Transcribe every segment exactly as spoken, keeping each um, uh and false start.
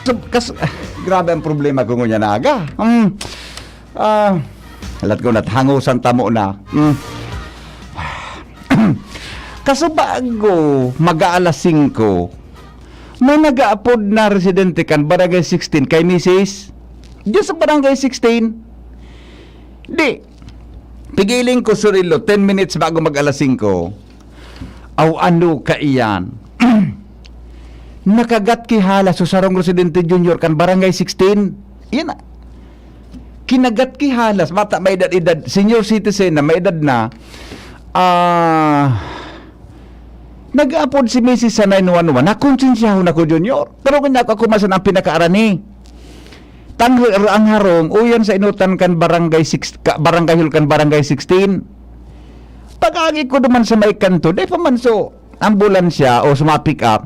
Kas-, kas-, grabe ang problema ko ngunyan na aga. Hmm. Ah, alat ko, nathangosan tamo na. Hmm. Kaso bago mag-aalas singko, may nag-aapod na residente kan Barangay sixteen kay misis. Diyan sa Barangay sixteen. Di, pigiling ko, Surilo, ten minutes bago mag-alas singko. Aw, ano kaiyan? Nakagat ki halas so sarong residente, Junior, kan Barangay sixteen. Yan na. Kinagat ki halas, bata, may edad-edad, senior citizen na, may edad na. Ah, nag-aapod si misis sa nine one one. Nakonsensyahon ako, Junior. Pero kanya ako, ako man sana ang pinakaarani. Tang-, ang harong, uyan sa inutan kan barangay six, ka-, barangay hall kan barangay sixteen. Pag-agi ko duman sa may kanto, dai pa man so ambulansya o sa mga pick-up,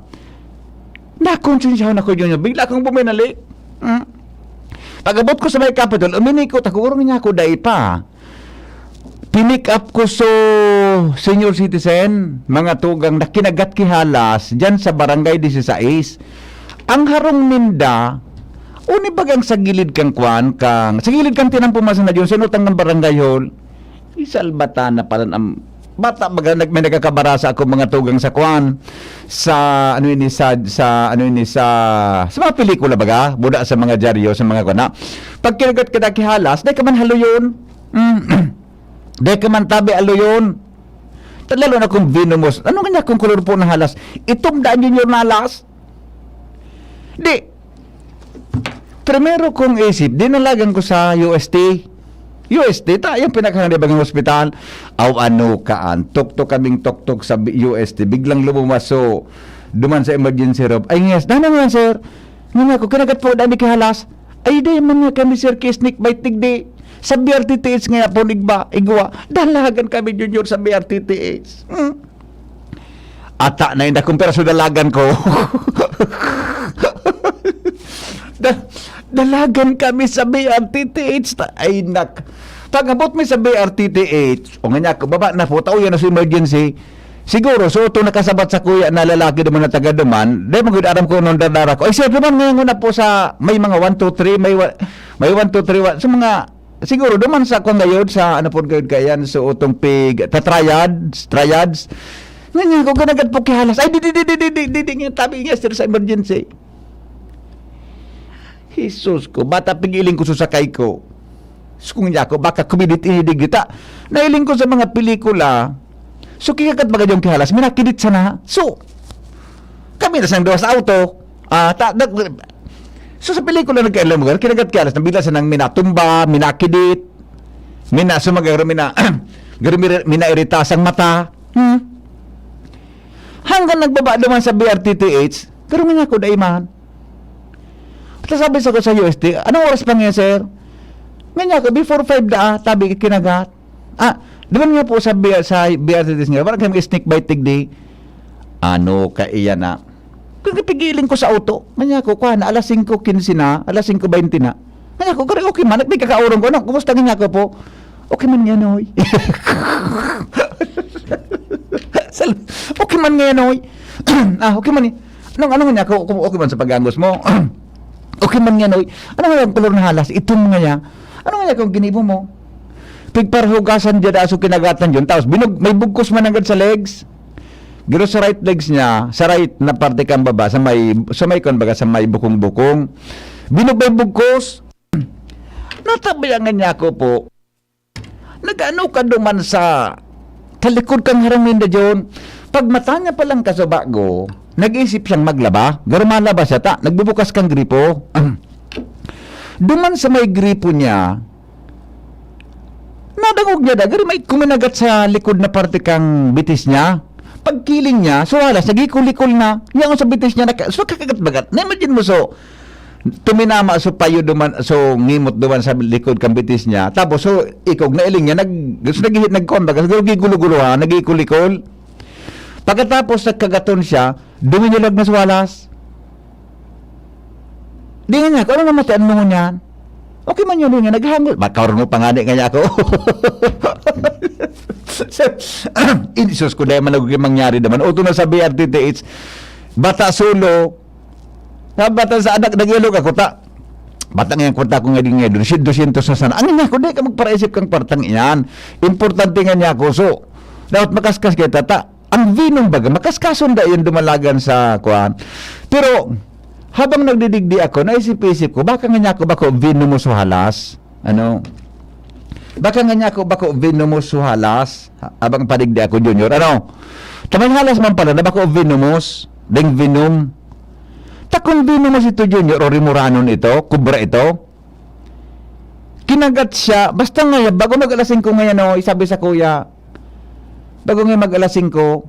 nakonsensyahon ako, Junior. Bigla akong buminalik. Hmm. Pag-abot ko sa may Capitol, uminikot ako, urong niya ako, dai pa. Pinick up ko so senior citizen, mga tugang na kinagat ki halas, dyan sa Barangay dieciséis. Ang harong ninda, uni bagang sa gilid kang kwan, kang, sa gilid kang tinampo man sana dyan, sa inutang ng barangay hall. Isalbatan na pala ang bata, baga nag-, may nagkakabarasa ako, mga tugang, sa kwan, sa, ano ini, sa, sa, ano ini, sa, sa mga pelikula, baga, buda sa mga dyaryo, sa mga kwan na. Pag kinagat ka na ki halas, dai ka man haluyon. Mm. Dai ka man tabi haluyon. Ta lalo na kung venomous. Ano kanya kung kolor po na halas? Itom daan, Junior, na halas? Di. Primero kong isip, dinalagan ko sa U S T. U S T, ta, yung pinakahangribagang hospital. Aw, ano kaan? Tuktok kaming tuktok sa bi-, U S T. Biglang lumuwas, so, duman sa emergency room. Ay, yes, dana nga, sir. Nga nga ako, kinagat po, dani ki halas. Ay, di man nga kami, sir, ki snake bite, digdi. Sa B R T T H nga po, igba, igwa. Dalagan kami, Junior, sa B R T T H. Hmm? Ata na yung dakong peraso dalagan ko. Da-, dalagan kami sa B R T T H. Ta-, ay, nak. Pag-abot mi sa B R T T H, o nga niya, baba na po, tao yan na sa emergency. Siguro, so, itong nakasabat sa kuya na lalaki naman na taga duman, di mo gud aram kung anong dadara ko. Ay, sir, duman ngayon na po sa, may mga one, two, three, may wa-, may one, two, three, one. Sa mga, siguro, duman sa kung ngayon, sa ano po gayud kayan, so, itong pig, ta triads, triads. Ngayon ko, ganagat po kihalas. Ay, di, di, di, di, di, di, di, di, tabi niya, sir, sa emergency. Jesus ko, bata pigiling ko susakay ko. Kung niya ako, baka kumidit ini digita. Nailing ko sa mga pelikula. So, kikagat baga yung kihalas, minakidit sana. So, kami na sang duwa sa auto. Ah, ta, da, so, sa pelikula nagkailang lugar, kinagat kihalas, nabila sa nang minatumba, minakidit, mina, sumaga, mina, mina, minairita sang mata. Hmm? Hanggang nagbaba naman sa B R T T H, pero nga ako, daiman. Tapos sabi sa ko sa U S T, "Anong oras pa ngayon, sir?" Nga niya ako, "Before five daa, tabi ka kinagat." Ah, di ba nga po sa B-, sa B R T T nga, parang kami snake bite digdi. Ano ka iya na? Kung pigiling ko sa auto, nga niya ako, "Kuha na, alas singko quince na, alas singko baynte na." Nga niya ako, "Kari, okay man, nagpikakaurong ko, ano? Kumusta nga niya ako po?" "Okay man nga, Noy." Sal-, "Okay man nga, Noy." Ah, okay man eh. Anong, ano nga niya ako, kung okay man sa pag-angos mo? Okay man nga, Noy. Ano nga yung kulor na halas? Itom nga niya. Ano nga niya kung ginibo mo? Pigparhugasan dyan, aso kinagatan yun. Tapos, binug-, may bugkos man agad sa legs. Giro sa right legs niya, sa right na parte kang baba, sa may, sa may, kumbaga, sa may bukong-bukong. Binug-, may bugkos. Natabayangan niya ako po. Nag-ano ka duman sa talikod kang harong ninda, John? Pag mata niya palang kasubago, nag-isip siyang maglaba. Garo malaba siya ta, nagbubukas kang gripo. Duman sa may gripo niya, nadangog niya da, garo may kuminagat sa likod na parte kang bitis niya. Pagkiling niya, so halas, nagikulikol na. Yaon sa bitis niya, naka-, so kakagat-bagat. Na-imagine mo, so, tuminama so payo duman, so ngimot duman sa likod kan bitis niya. Tapos, so, ikog na iling niya, nag-, so, nag-, nagkuhan baga, siguro gigulo-gulo, ha? Nagikulikol. Pagkatapos, nagkagaton siya, duminulag na sa walas. Di nga niya, kung ano naman ti, ano mo niyan? Okay man yun, yun nga, naghangol. Makaroon mo pa nga, di nga niya ako. So, insus ko, dahil man nagiging mangyari naman. Uto na sa B R T T H, bata solo, Sabatan sa anak, nag-ilog ako, ta. Batang yan, kwarta ko nga di nga, dusyentos na sana. Ang ina ko, di ka magparaisip kang kwartang iyan. Importante nga niya ako. So, dapat makaskas kita, ta. Ang Venom baga, makaskason da yan dumalagan sa kwan. Pero, habang nagdidigdi ako, naisip-isip ko, baka nga niya ako, bako Venomous o halas. Ano? Baka nga niya ako, bako Venomous o halas. Ha-, habang padigdi ako, Junior. Ano? Tamay halas man pala, na bako Venomous. Ding Venom. Takon Venomous ito, Junior, o Rimuranon ito, Kubra ito. Kinagat siya, basta ngayon, bago mag-alas singko ngayon, oh, isabi sa kuya, bago ngayon mag-alas singko,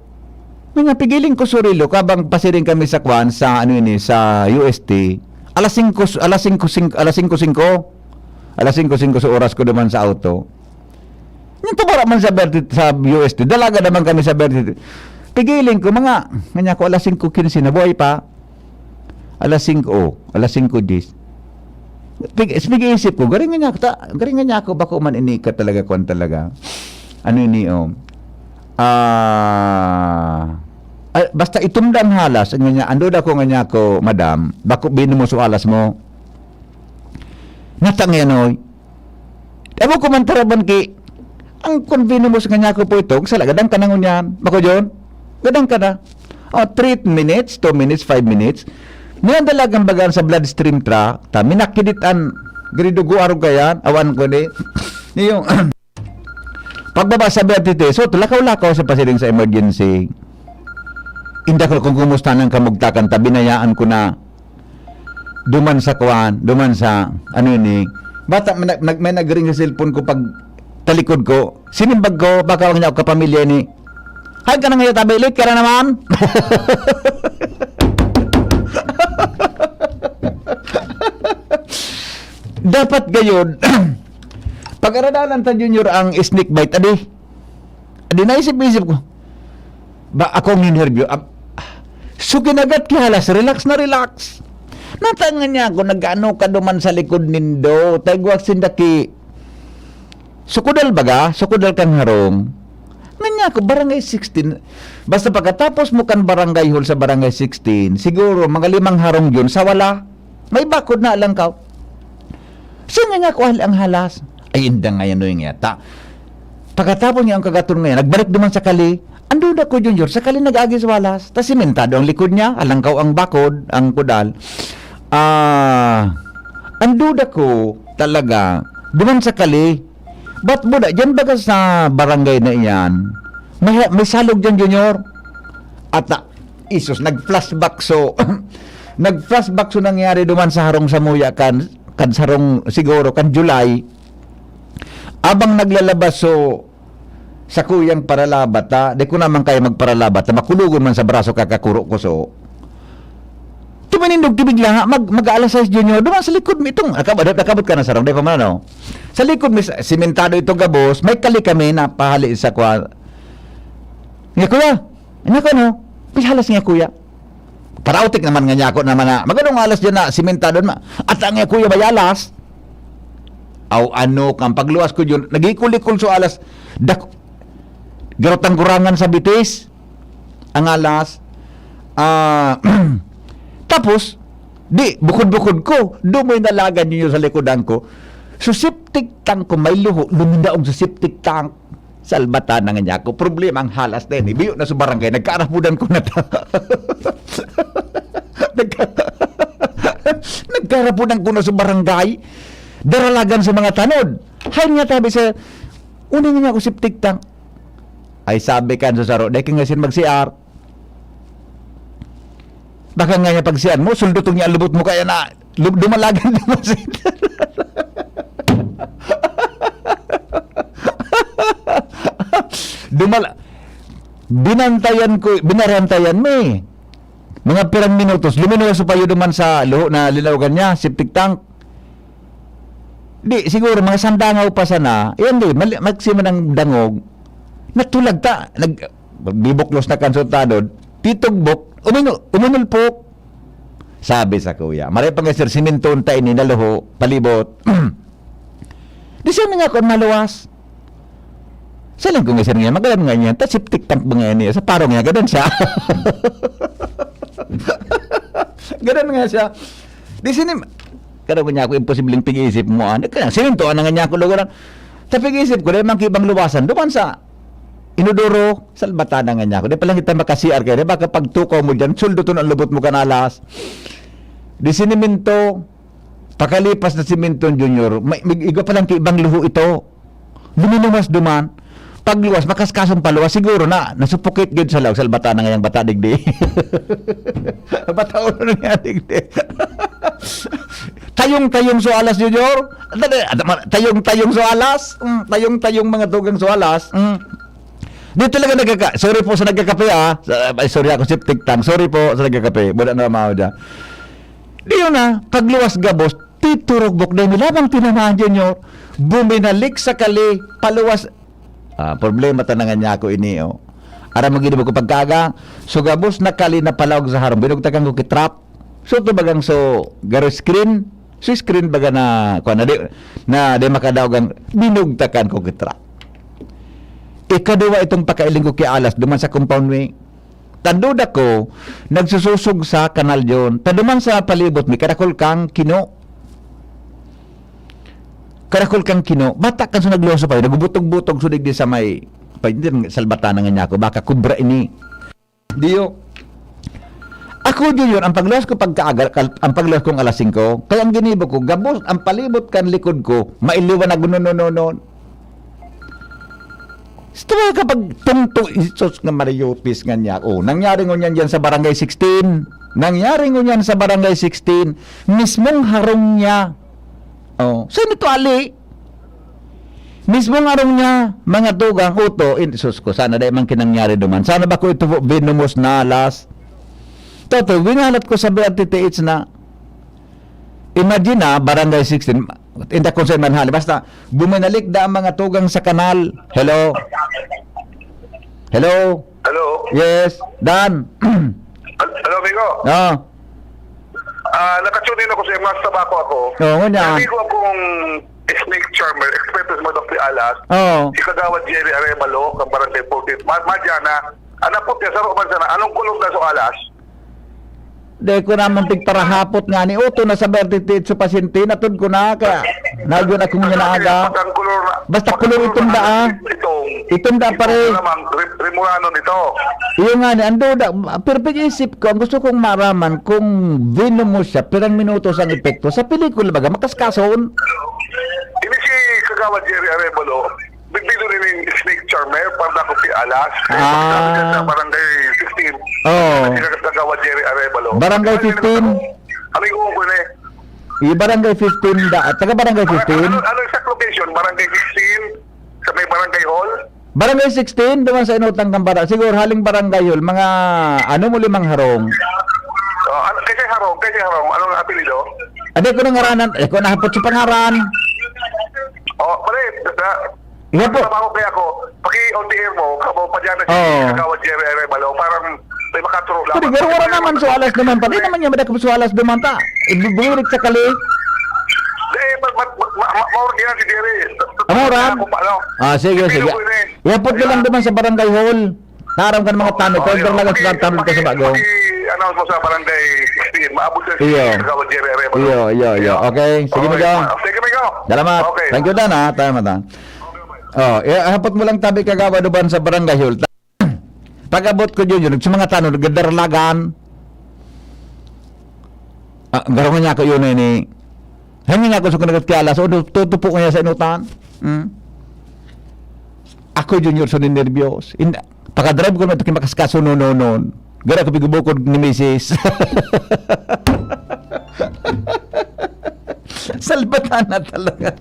may nga pigiling ko surilo, kabang pasiring kami sa kwan, sa ano ini, sa U S T, alas singko, alas singko, sing-, alas singko singko, alas singko singko sa oras ko naman sa auto. Yung tumara man sa Berti, sa U S T, dalaga naman kami sa Berti. Pigiling ko, mga, nga niya ko, alas singko kinse na, buhay pa. Alas singko, oh, alas singko diyes. Pig-, nag-iisip ko, garing nga niya, ta-, garing nga niya ako, bako man ini ka talaga, kwan talaga. Ano ini, oh? Ah, ah, basta itumda ang halas, nga niya, ando da ko nga niya ako, madam, bako Venomous o halas mo. Nata ngayon, oy. Amo ko man taraban ki, ang kun Venomous nga niya ako po ito, sala, gadang ka na ngunyan. Bako, John? Gadang ka na. Oh, three minutes, two minutes, five minutes. Niyan talagang bagaan sa bloodstream tract, ta, minakidit an, gari dugo, arog ka yan, awan ko ni. Yung, pagbaba sa Vertite, so, lakaw-lakaw sa pasiring sa emergency. Inda ko kung kumusta nang kamugtakan, ta, binayaan ko na. Duman sa kuwan, duman sa, ano ini, bata, may nag-, nag-, may nag-ring sa cellphone ko pag talikod ko. Sinimbag ko, baka wag niya ako kapamilya ni. Hay ka na ngayon, tabi, late ka na naman. Dapat gayon, pag-aradalan ta, Junior, ang snake bite, adi. Adi, naisip-isip ko, ba, ako ang ninerbyo. Ab-, so, kinagat ki halas, relax na relax. Natangan niya ako, nag-ano ka duman sa likod nindo. Taigwak sinda ki, sukudal baga, sukudal kan harong. Nga niya ako, Barangay sixteen. Basta pagkatapos mo kan barangay hall sa Barangay sixteen, siguro mga limang harong yun, sa wala. May bakod na lang ka. Saan nga ako ahali ang halas? Ay, inda nga yan, Noy, nga ta. Pagkatapos niya ang kagaton ngayon, nagbalik duman sa kali. Ang duda ko, Junior, sa kali nag-agi sa walas. Tas simentado ang likod niya, alangkaw ang bakod, ang kudal. Ah, ang duda ko talaga, duman sa kali. Ba't mo na, dyan baga sa barangay na iyan, may, may salog dyan, Junior? At, ah, isus, nag-flashback so, nag-flashback so nangyari duman sa harong samuya kan, kan sarong siguro, kan July. Abang naglalabas so, sa kuyang paralabat, ha? Di ko naman kaya magparalabat, ha? Makulogon man sa braso kakakuro ko, so. Tumanindog tibig lang, ha? Mag, mag-aalas sais, Junior. Duman sa likod mi itong, nakab-, nakabot ka na sarong, di pa man, ano? Sa likod mi, sa-, simentado ito gabos, may kali kami na pahali sa kwa-, nga, kuya, ano ka, no? Pihalas nga, kuya. Karautik naman nga niya ako naman na, "Maganong alas dyan na simentado na?" At ang iya kuya bayalas, aw ano kang pagluwas ko dyan, nagikulikol so alas, dak-, garotang gurangan sa bitis, ang alas, ah, tapos, di, bukod-bukod ko, dumoy nalagan ninyo sa likodan ko. So, septic tank ko, may luho, lumindaog sa septic tank. Salbatan na nga niya ako. Problema ang halas na yan, eh. Biyo na sa barangay, nagkaarapudan ko na ta-, nagka-, nagkaarapudan ko na sa barangay. Daralagan sa mga tanod. Hay nga tabi sa, uning niya ako septic tank. Ay, sabi kan sa saro, "Dai ka nga sin mag-C R." Baka nga niya pag-C R mo, suldutong niya ang lubot mo, kaya na, lu-, dumalagan naman sa Dumala-, binantayan ko, binarantayan mi. Mga pirang minutos, luminuwas pa yun naman sa luho na linawagan niya, septic tank. Di, siguro, mga sandangaw pa sana, yan di, mali-, magsi man ang dangog, natulag ta, nag-, bibuklos na kan sultado, titugbok, uminu-, uminulpok. Sabi sa kuya, "Maray pa nga, sir, siminton ta ini, naluho, palibot." Di siya nga ako maluwas. Sa lang ko nga, sir, nga, magalan nga niya, ta septic tank ba nga niya, sa parong nga, gadan siya. Ganun nga siya. Di sinim-, kada ko niya ako, imposibleng pag-iisip mo, ah. Kaya sininto, ano nga niya ako, lugaran. Sa pag-iisip ko, dahil man kibang luwasan, duman sa inodoro, salbatan na nga niya ako. Di palang kita maka-C R kayo, di ba, kapag tukaw mo dyan, suldo to na lubot mo kanalas. Di siniminto, pakalipas na siminto, Junior, may, may, iga palang kibang luho ito. Luminuwas duman. Pagluwas, makaskasong paluwas, siguro na, nasupukit gid sa laog, salbatan na ngayang bata digdi. Bataon na nga digdi. Tayong-tayong sualas, Junior. Dali, ada ma-, tayong-tayong sualas. Mm, tayong-tayong mga tugang sualas. Mm. Di talaga nagkaka-, sorry po sa nagkakape, ah. Sa, ay, sorry ako, septic tank. Sorry po sa nagkakape. Wala na mao dyan. Di yun, ah. Pagluwas gabos, titurugbok na yun. Labang tinamaan, Junior. Buminalik sa kali, paluwas. Ah, problema ta na nga niya ako ini, oh. Aram mo, ginibo ko pagkaga, so gabos na kali na palaog sa harong. Binugtakan ko ki trap. So, ito bagang so, garo screen. So, screen baga na, kuwan na di, na di makadaog ang binugtakan ko ki trap. Ikaduwa itong pakailing ko ki alas, duman sa compound mi. Tandod ako, nagsusosog sa kanal yon. Taduman sa palibot mi, karakol kang kino. Karakol kang kino. Bata kan so nagluwas pa, nagbutog-butog so digdi sa may, pa, hindi, salbatan na nga niya ako. Baka kubra ini. Diyo. Ako, Junior, ang pagluwas ko pagkaaga, kal-, ang pagluwas kong alas singko, kaya ang ginibo ko, gabos, ang palibot kan likod ko, mailiwan na gunonononon. Sa tuwa ka pag tungto, Isus nga Mario, pis nga niya. Oh, nangyari ngunyan yan sa Barangay sixteen. Nangyari ngunyan sa Barangay sixteen. Mismong harong niya. Oh, sa nito ali? Mismong harong niya, mga tugang, uto, in, sus ko, sana dai man kinangyari duman. Sana ba ko ito po, binumos na alas? Toto, winalat ko sa B R T T H na, imagine na, Barangay sixteen, inda kung saan man hali. Basta, buminalik da ang mga tugang sa kanal. Hello? Hello? Hello? Yes, Dan. Hel-, hello, amigo. Ah. Ah, nakatune in ako sa iyo, mas tabako ako. Oo, ngunyan. May amigo akong snake charmer, eksperto sa mga doktor alas. Oo. Si Kagawad Jerry Arevalo, kang Barangay fourteen. Ma-, madya na, anak ko, kaya sa roman sana, anong kulog na sa alas? Dai ko naman pigparahapot nga ni Uto na sa Bertititso pasyente, natod ko na, kaya nagyon ako nga naaga. Pagkang kulor na, Basta pagkang kulor kulor itom na daa. Itong, Itom daa, itong pare. Namang ri-, rimuranon ito. Iyo nga ni, ang duda, pero pag-isip ko, ang gusto kong maraman kung venomous siya, pirang minutos ang epekto. Sa pelikula baga, makaskason? Ini si Kagawad Jerry Arevalo, bibili rin yung snake charmer para na akong pialas. Kaya Ah. pagsabi niya sa barangay fifteen, Oo. si Kagawad Jerry Arevalo. Barangay Pati fifteen? Ano yung uong ko na eh? Yung barangay fifteen, da-, taga barangay Barang-, fifteen? ano, ano exact location? Barangay fifteen? Sa may barangay hall? Barangay sixteen, duman sa inutang kang bara-, siguro haling barangay hall, mga ano mo, limang harong. Oh, ano, kay Sir Harong, kay Sir Harong, anong apelyido? Adi ko nang ngaranan, eh, kung nahapot sa pangaran. Oh, pare, da-, Iya po. Trabaho kaya ako, paki-on the air mo, kamo pa dyan na si Oo. Kagawad Jerry Arevalo, parang may makaturo Pwede, lamang. pero wala naman so alas naman pa. Di naman niya madakop so alas naman ta. Ibuburik sa kali. Di, ma-, ma-, ma-, ma-, maurag yan si Jerry. Ang oran? Ako pa, ano? Ah, sige, Pipino sige. ko yun eh. Ihapot ko Di ba? lang naman sa barangay hall. Taram ka ng mga tanod. Oh, Kaya yun. talaga sa Paki-, tanod ka sa paki-, bago. paki-announce mo sa barangay sixteen. Maabot yan si Iyo. Kagawad Jerry Arevalo. Iyo, iyo, iyo. Iyo. Okay. Sige, Okay, Migo. ma-, sige, Migo. Salamat. Okay. Thank you, Dan, ha. Tayo, mata. Oh, eh, hapot mo lang tabi kagawa duban sa barangay hall. Pag-abot ko dyan, yun, sa mga tanod, nagdaralagan. Ah, garo nga niya ako yun, eh, ni, hangin niya ako sa kanagat kiyala, so, tu-, tutupo niya sa inutan. Hmm? Ako, Junior, so ninervyos. In, pakadrive ko naman ito, kimakaskaso, no, no, no. Gara ko pigubukod ni misis. Salbatan na talaga.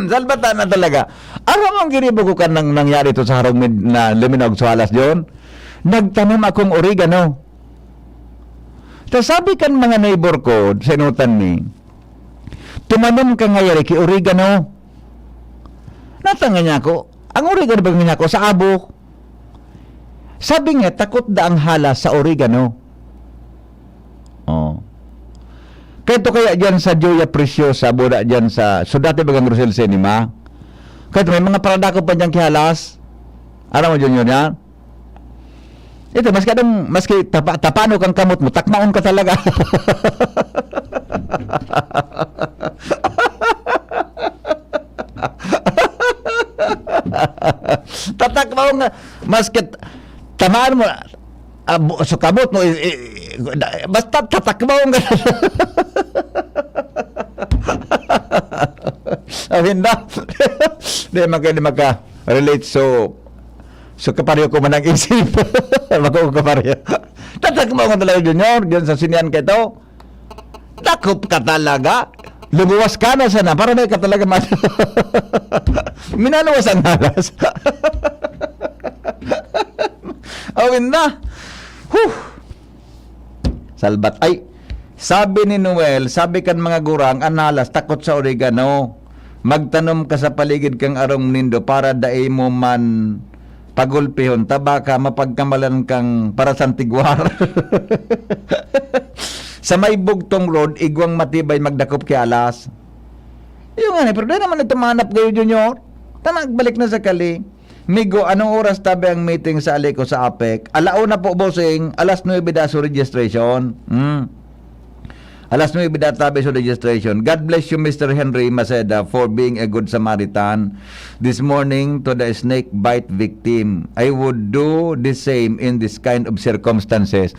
Salbatan na talaga. Aram mo ang ginibo ko kan nang nangyari to sa harong mid-, na luminaw sa alas yun? Nagtanom akong oregano. Ta sabi kan mga neighbor ko, sa inutan mi, "Tumanom ka ngayari ki oregano." Natanga niya ako. Ang oregano ba niya ako sa abo? Sabi niya, takot da ang hala sa oregano. Oh. Kaya to kaya dyan sa Joya Preciosa, buda dyan sa, so dati bagang Rosel Cinema. Kaya to may mga paradako pa dyan kihalas. Alam mo, Junior, yan? Ito, maski anong, maski tapa-, tapano kang kamot mo, takmaon ka talaga. Tatakmaon nga, maski t-, tamaan mo, ah, bu-, sa kamot mo, i-, i-, da-, basta tatakmaon ka. Amin na. Di man kayo, di maka-relate. So, so kapareho ko man ang isip. Mako ko kapareho. Tatakmaon ka talaga, Junior. Diyan sa sinian ka ito. Dakop ka talaga. Lumuwas ka na sana para may ka talaga man. Minaluwas ang halas. Awin na. Huh. Salbat. Ay, sabi ni Noel, sabi kan mga gurang, an halas takot sa oregano. Magtanom ka sa paligid kang arong nindo para dai mo man pagulpihon, ta baka mapagkamalan kang parasantigwar. Sa may bugtong road, igwang matibay magdakop ki alas. Iyo nga ni, pero di naman ito manap kayo, Junior. Ta nagbalik na sa kali. Migo, anong oras tabi ang meeting sa Aleco sa APEC? Alauna po, bossing. Alas nuebe da so registration. Hmm. Alas nuebe da tabi so registration. God bless you, Mister Henry Maceda, for being a good Samaritan this morning to the snake bite victim. I would do the same in this kind of circumstances.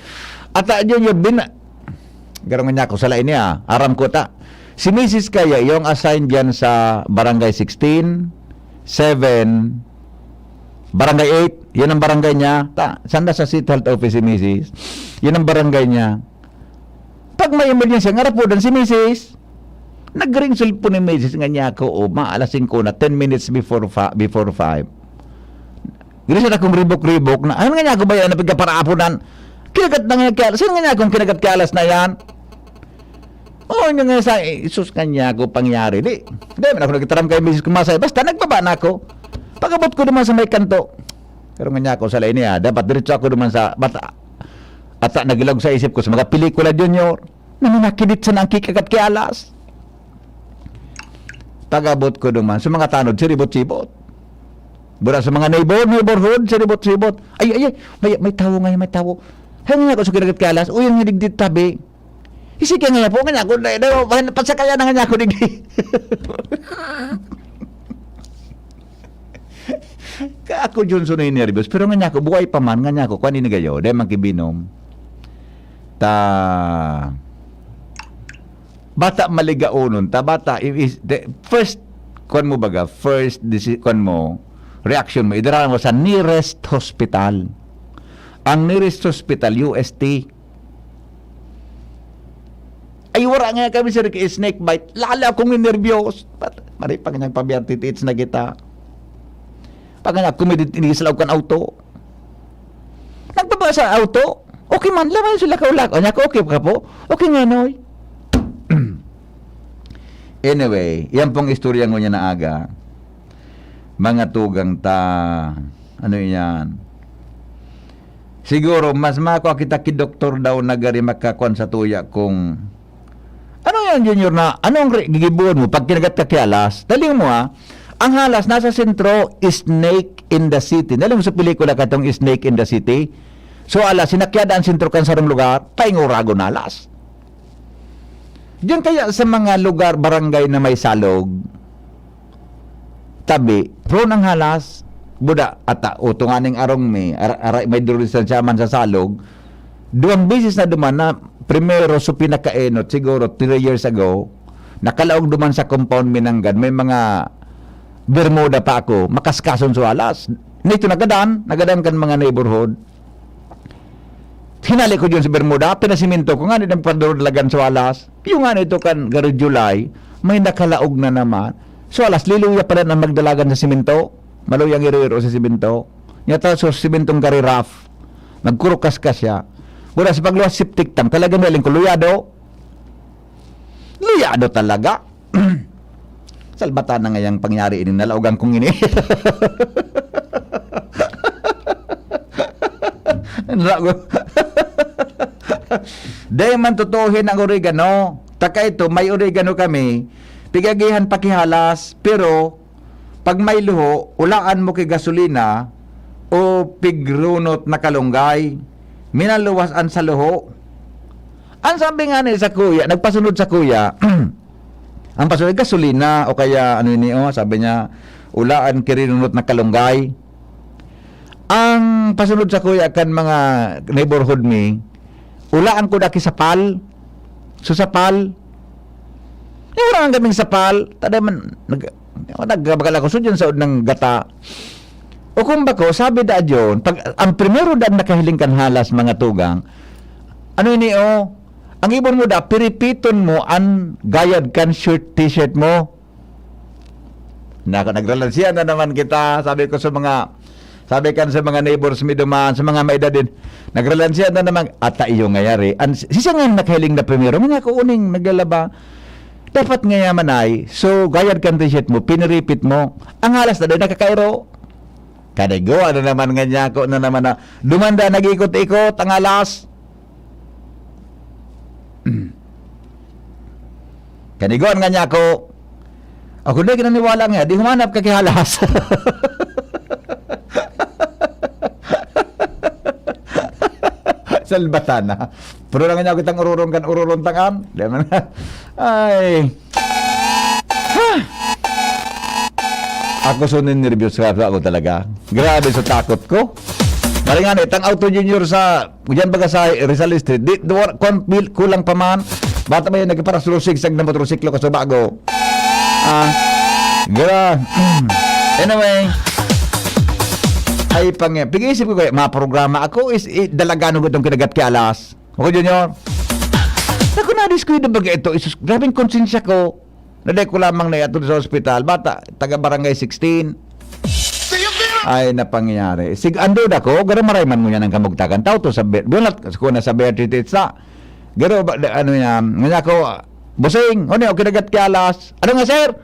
Ata, Junior, bin-, garong niya ako sa lain niya. Aram ko ta. Si Misis kaya, yung assigned dyan sa Barangay sixteen, seven, Barangay eight, yun ang barangay niya. Ta, sanda sa City Health Office si Misis. Yun ang barangay niya. Pag may emergency, nga rapudan si Misis. Nag-ring cellphone ni Misis nga niya ako, o, ma, alas singko na, ten minutes before fa-, before five. Gini siya akong ribok-ribok na, ano nga niya ako ba yan, napigkaparapunan? Kinagat na nga kaya, sino nga niya akong kinagat kaya alas na yan? Oo, yun nga sa, eh, sus, kanya ako pangyari. Di, di, man ako nagtaram kay Misis Kumasay. Basta, nagbaba na ako. Pag-abot ko naman sa may kanto. Pero nga niya ako sa lain niya, dapat diretso ako naman sa, bata, at sa nagilog sa isip ko sa mga pelikula, Junior, na minakidit sa nangkikagat kay alas. Pag-abot ko naman, sa mga tanod, siribot-sibot. Bura sa mga neighbor, neighborhood, siribot-sibot. Ay, ay, ay, may, may tawo ngayon, may tawo. Hay nga ako sa kinagat kay alas, uy, ang hiligdit tabi. Isi ka nga po, nga ako, na, na, pasakaya na nga ako, digdi. Ka ako, Johnson, ay nervous. Pero nga niya ako, buhay pa man, nga niya ako, kuan ini gayo, dahil magkibinom. Ta, bata maligaonon, ta, bata, i-, is, the first, kuan mo baga, first, desi-, kuan mo, reaction mo, idara mo sa nearest hospital. Ang nearest hospital, U S T. Ay, wala nga kami, sir, kay snake bite. Lalo akong nervyos. Pat-, mari pa kanyang pabiyar, titiits na kita. Pag nga kumidit, inislaw kan auto. Nagbaba sa auto. Okay man, lamay sila kaulak. Anya ko, okay ka po? Okay nga, Noy. Anyway, yan pong istorya ngunyan na aga. Mga tugang ta, ano yan? Siguro, mas makwa kita ki doktor daw na gari makakuan sa tuya kung, ano yan, Junior, na, anong re-, gigibuan mo pag kinagat ka ki alas? Dali mo, ha? Ang halas nasa sentro, Snake in the City. Dali mo sa pelikula katong Snake in the City. So, alas, sinakyada ang sentro kan sarong lugar, painguragon na alas. Diyan kaya sa mga lugar, barangay na may salog, tabi, prone ang halas, buda, ata, utungan ning arong mi, ara-, ara-, may duristansya man sa salog, duwang beses na duman na, primero, so pinakaenot, siguro, three years ago, nakalaog duman sa compound mi nanggad, may mga Bermuda pa ako, makaskason sa alas. Nito nagadan, nagadan kan mga neighborhood. Hinali ko diyon sa Bermuda, pinasiminto ko nga, di nagpadurog lagan sa alas. Yung nga nito kan garo July, may nakalaog na naman. So alas, liluya pala na magdalagan sa siminto. Maluyang iro-iro sa siminto. Nyata sa simentong gari rough. Nagkurukas ka siya. Wala sa pagluwas, septic tank. Talaga na ko, luyado. Luyado talaga. Salbatan na ngayang pangyari ini, nalaogan kong ini. Nalaogan. Dai man tutuhin ang oregano. Taka ito, may oregano kami. Pigagihan pakihalas, pero pag may luho, ulaan mo kay gasolina, o pigrunot na kalunggay, minaluwas an saluho. Ang sabi nga ni sa kuya, nagpasunod sa kuya, ang pasunod gasolina o kaya ano ini, oh, sabi niya, ulaan kirinunot na kalunggay. Ang pasunod sa kuya kan mga neighborhood mi, ulaan ko daki sapal. So sapal, yung wala nga kaming sapal, taday man, nag, nagbakal ako, so dyan sa ng gata. O kung bako, sabi da John, pag, ang primero da nakahiling kan halas, mga tugang, ano ini, oh, ang ibon mo da, piripiton mo an gayad kan shirt, t-shirt mo. Nako, nagralansian na naman kita, sabi ko sa mga, sabi kan sa mga neighbors mi duman, sa mga maedad din, nagralansian na naman, ata iyo ngayari. An, si siya nga nakahiling na primero, mga ako uning naglalaba. Dapat nga yaman ay, so, gayad kan t-shirt mo, piniripit mo. Ang halas na din, nakakairo. Kanigo, ano naman nga niya ako na naman na, dumanda, nag-ikot-ikot, ang halas. Kanigo, ano nga niya ako. Ako na, ginaniwala nga, di humanap ka kihalas. Salbatana. Pero lang niya ako itang ururong kan ururong tangan. Di man. Ay. Ha! Ako so ninerbyos ka ako talaga. Grabe sa takot ko. Maringan, itang Auto Junior sa, diyan baga sa Rizal Street. Di, di, war-, kon, bil-, kulang pa man. Bata ba yun, nagparasulusig sa motorsiklo ka sa bago? Ah, gra-, anyway. Ay, pang, pag-iisip ko kaya, mga programa ako is, i-, dalagano ko itong kinagat kay alas. Ako, Junior. Ako, nadiskuido baga ito. Isus, grabing konsensya ko. Naday ko lamang na iatod sa ospital. Bata, taga barangay sixteen. Ay, napangyayari. Sig-, ando na ko, garo maray man ngunyan ang kamugtakan. Tao to sa Ber-, bulat ko na sa Bertititsa. Garo, ba, da-, ano niya, ngunyan ko, "Busing, ano yung kinagat kay alas?" "Ano nga, sir?"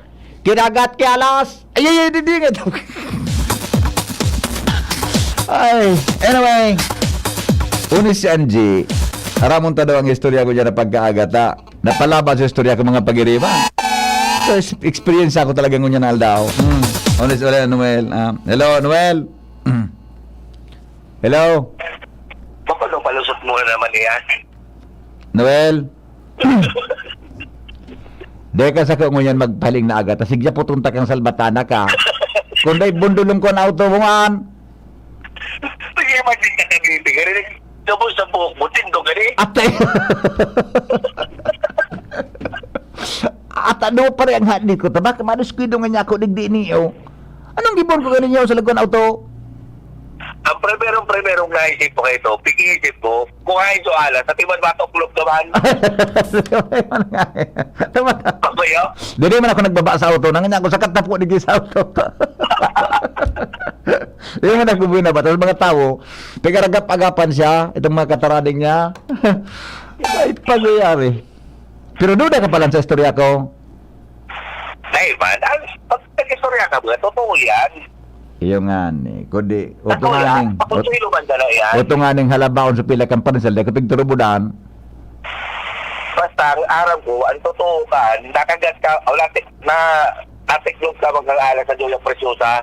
"Kinagat kay alas." Ay, ay, ay, di, di, nga. Ay, anyway. Unis si Angie. Aramon ta daw ang istorya ko dyan na pagkaagata. Napalaban sa istorya ko, mga pagiriba. So, is-, experience ako talaga ngunyan na aldaw. Hmm. Honest, wala, Noel. Ah, hello, Noel. Hmm. Hello? Baka nung palusot mo na naman yan. Noel? Deka sa ko ngunyan magpaling na aga. Ta sigya putong takang salbatana ka. Kung dai bundulong ko ang auto mo, an. Sige, magding ka kagiti. Gari, tapos sa buhok mo, tindog, gari. Ate! At ano pa rin ang hadi ko? Tabak, manuskuido nga niya ako, digdi niyo. Anong gibon ko ganin niyo sa lagwan auto? Ang primerong-primerong naisip ko kayo ito, pag-iisip ko, kung hain so alas, sa timan matuklop naman. Tama. Pakuyo? Dili man ako nagbaba sa auto. Nanganya ako sa katapo ni sa auto. Dili man ako binaba. Tapos mga tao, pigaragap-agapan siya, itong mga katarading niya. Ay, pagyayari. Pero duda ka pa lang sa istorya ko. Ay, man, ang pag nag-istorya ka ba? Totoo yan. Iyo nga ni. Kundi, Totoo yan. Pakonsuelo man dala yan. Uto nga ning halabaon sa pila kang pansel, dahil kapag turubudan. Basta, ang aram ko, ang totoo ka, nakagat ka, o lati, na, natiklop ka magkang alas sa Joya Preciosa.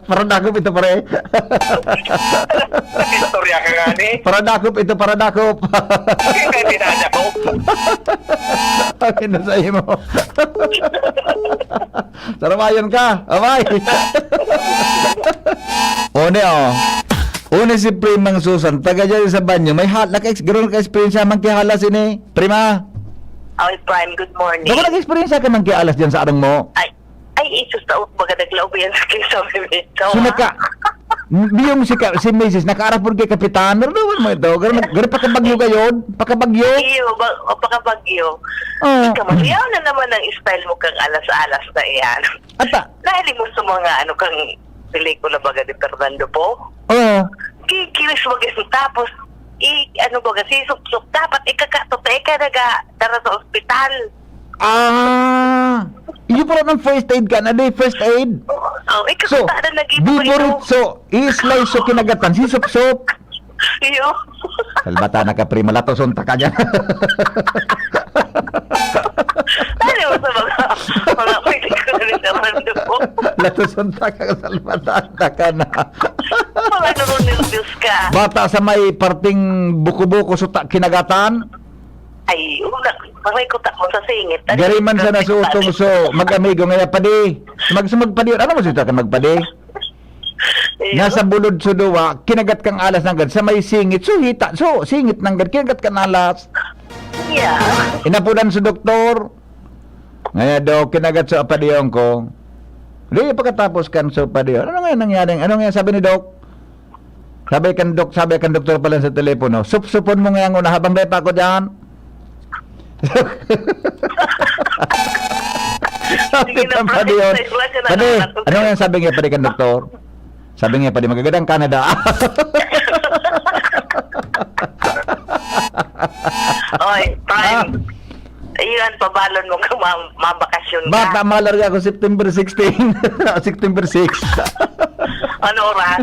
Para dakop ito, pare. Istorya ka nga ni. Para dakop ito, para dakop. Hindi na ako. Akin na sa imo. Sarabayan ka, abay. One, oh. One si Primang Susan, taga dyan sa banyo. May hal-, naka-ex-, gano'n naka-experience siya, mangkihalas ini. Prima. Oy, Prime, good morning. Baka nag-experience ka mangkihalas dyan sa arong mo? Ay, ay, isus, taot baga naglaog yan sa kinsa may mito, So, ha? naka-, di yung si ka-, si misis, nakaarapod kay Kapitan, naraduman mo ito, gano'n, gano'n pakabagyo gayon, pakabagyo. Iyo, ba, o, pakabagyo. Oo. Ikaw, maluyaw na naman ang style mo kang alas-alas na iyan. Ata. Nahiling mo sa mga, ano, kang pelikula baga ni Fernando Po? Oo. Kikiris mo ganyan, tapos, i-, ano baga, sisupsup. Dapat ikakato, teka, naga, dara sa ospital. Ah, iyo pala ng first aid ka na, di first aid? Oh, ikaw So, ka na nag-iba diboritso, i-slice so kinagatan, sisupsup. Iyo. Salbata na ka, prima, latoson ta ka dyan. Ano sa mga, mga pelikula ni Fernando Po? Latuson ta ka, salbatan ta ka na. Mga nurong nervyos ka. Bata sa may parting buko-buko, suta, kinagatan. Ay, una, maray ko ta mo sa singit. Ano Gari man yung sana sa utong, so, mag-amigo ngaya, padi. Mag-, so, magpadi. Ano mo sila ka magpadi? Iyo. Nasa bulod so duwa, kinagat kang alas nanggad sa may singit. So, hita. So, singit nanggad, kinagat kang alas. Yeah. Inapudan sa doktor. Ngaya daw, kinagat sa apadiyon ko. Di, pagkatapos kan sa apadiyon, ano nga nangyari? Ano nga sabi ni Doc? Sabi kan Doc, sabi kan doktor pala sa telepono, "Supsupon mo ngayon na habang dai pa ako dyan." Sabi Sige na, kan Padi, Padi, "Ano nga sabi niya, Padi, kan doktor?" Sabi niya, "Padi, magagadang Canada." Oy, Prime. Ah. Ayun, pabalon mo kung ma-, mabakasyon ka. Bata, malarga ako September sixteen. September six. Ano oras?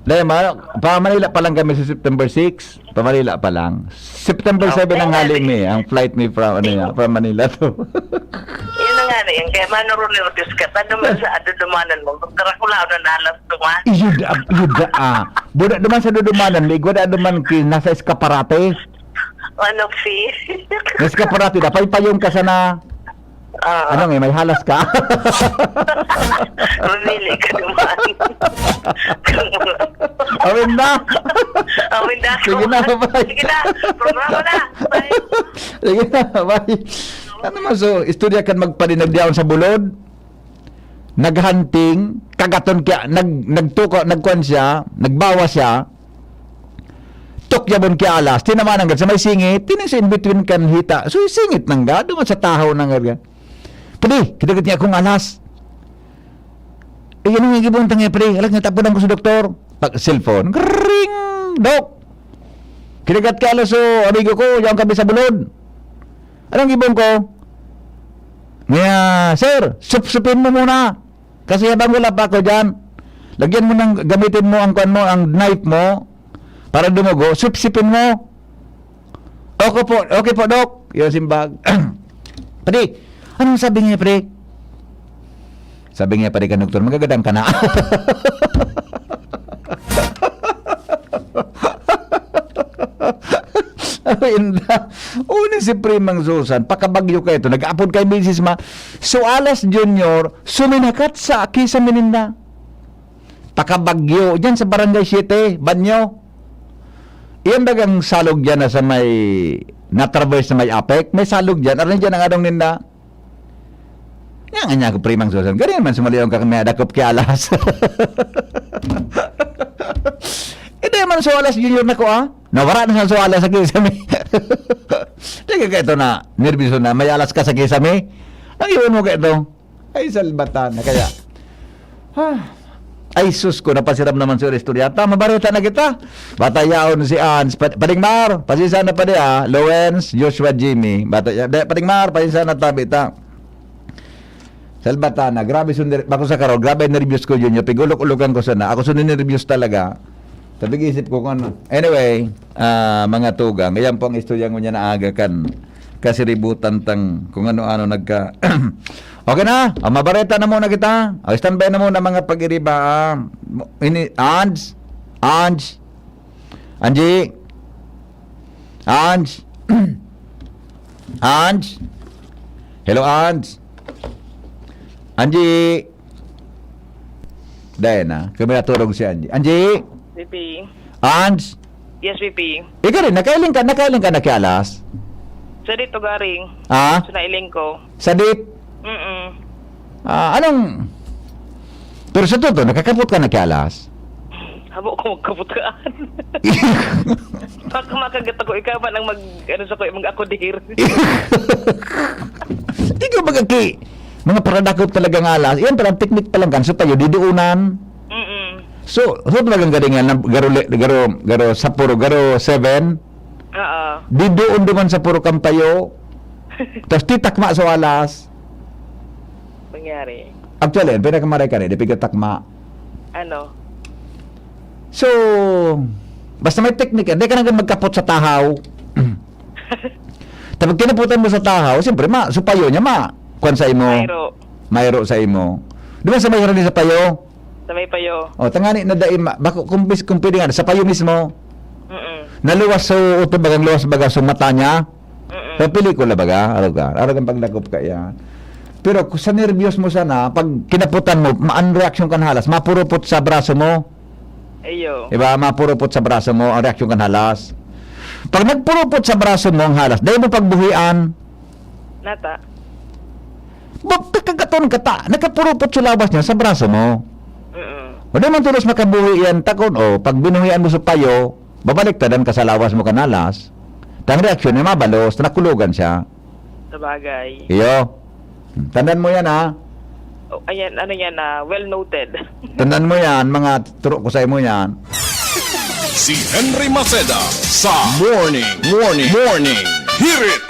Dahil ma-, pa Manila pa lang kami sa September six. Pa Manila pa lang. September seven ang hali mi, ang flight mi from, ano yan, from Manila to. Yun na nga na yan. Kaya mano ron yung Diyos ka. Ano man sa adudumanan mo? Magkarakulaw na nalas duman. Iyo da, iyo da, ah. Buda duman sa dudumanan, may igwa da duman ki-, nasa eskaparate. Ano, si? Nasa eskaparate, dapat payong ka sana. Ah. Ano nga, may halas ka? Mamili ka naman. Awin na. Awin na. Sige na, bye. Sige na. Programa na. Bye. Sige na, bye. Ano man, so, istorya kan magpalinagdiaon sa bulod? Naghunting, kagaton kaya, nag-, nagtuka, nagkuan siya, nagbawa siya. Tukyabon ki alas, tinamaan nanggad sa may singit, tining sa in between kan hita. So, singit nanggad, duman sa tahaw nanggad. Padi, kinagat niya akong alas. Eh, ano nga gibuntang niya, pre? Alag niya, tapunan ko sa doktor. Pag cellphone, ring! Dok! Kinagat ki alas, so, amigo ko, yaon kami sa bulod. Anong gibon ko? Niya, "Sir, supsupin mo muna." Kasi habang wala pa ako diyan, lagyan mo ng, gamitin mo ang kuwan mo, ang knife mo, para dumugo, sipsipin mo. "Okay po, okay po, Doc." Yung simbag. "Padi, anong sabi niya, pre?" Sabi niya, "Padi ka, doktor, magagadang ka na." Inda. Uni si Primang Susan, pakabagyo kayo to. Nag-apod kay misis ma, so alas Junior, suminakat sa aki sa mininda. Pakabagyo, dyan sa Barangay Siete, Banyo. Iyan bagang salog dyan na sa may, natraverse na may apek. May salog dyan. Arin dyan ang adong ninda. Nga nga niya ako, Primang Susan. Gari naman sumaliyon ka kami adakop ki alas. Hindi man so alas Junior na ko, ah. Nawara na sa so alas sa kisame. Di ka ito na, nervyoso na. May alas ka sa kisame. Ang iwan mo ka ito. Ay, salbatan na kaya. Ah. Ay, sus ko, napasiram naman sa istorya. Ta, mabareta na kita. Bata yaon si Ans. Pa-, Pading Mar, pasensya na pa di, ah. Lowens, Joshua, Jimmy. Bata ya-, de, Pading Mar, pasensya na tabi ta. Salbatan na. Grabe, sunder-, bako sa karo. Grabe, nervyos ko yun. Yung pigulok-ulokan ko sana. Ako suni nervyos talaga. Sabi, isip ko kung ano. Anyway, ah, mga tugang, ayan po ang istorya ngunyan na aga kan kasiributan tang kung ano-ano nagka-, okay na? Ah, mabareta na muna kita. Ah, standby na muna, mga pag-iriba, ah. Ini, Ange? Ange? Angie? Ange? Ange? Hello, Ange? Angie? Dahil na, kami natulog si Angie. Angie? V P. Ange? Yes, V P. Ikaw rin, nakailing ka, nakailing ka na ki alas? Sa dito, garing. Ah? Sa nailing ko. Sa dit? Mm-mm. Ah, anong, pero sa totoo, nakakapot ka na ki alas? Habo ko magkaputaan. Baka makagat ako, ikaw man ang mag, ano sa ko, mag-akudir. Di ka mag-aki. Mga paradakop talaga nga alas. Yan palang teknik palang kan. So tayo, diduunan. Mm-mm. So, so talagang galing yan, garo, garo, garo, sa puro, garo seven. Oo. Diduon duman sa puro kampayo. Tapos titakma sa alas. Nangyari. Actually, ang pinakamaray ka na, di pigatakma. Ano? So, basta may teknik, di ka na magkapot sa tahaw. Tapos kinaputan mo sa tahaw, siyempre, ma, supayo niya, ma, kwan sa imo. Mayro. Mayro sa imo. Di ba sa may harani sa payo? Sa may payo. O, tangani na dai ma-, bako, kung, bis- kung pwede nga, sa payo mismo, Mm-mm. naluwas sa uto, bagang luwas baga sa mata niya. Mm-mm. Sa pelikula baga, arog ka, arog ang pagdakop ka yan. Pero kung sa nervyos mo sana, pag kinaputan mo, ma-, ang reaksyon kan halas, mapurupot sa braso mo. Ayo. Diba? Mapurupot sa braso mo, ang reaksyon kan halas. Pag nagpurupot sa braso mo ang halas, dahil mo pagbuhian, Nata. Ba, kakagaton ka ta, nakapurupot sa lawas niya sa braso mo. Mm-mm. O di man tulos makabuhi yan, takon, o, pag binuhian mo sa payo, babalik tadan ka sa lawas mo kanalas. Tang reaksyon niya, mabalos, nakulugan siya. Sabagay. Iyo. Hmm, tandaan mo yan, ha? Oh, ayan, ano yan, ah, well noted. Tandaan mo yan, mga turo ko sa imo yan. Si Henry Maceda sa Morning, Morning, Morning Hirit.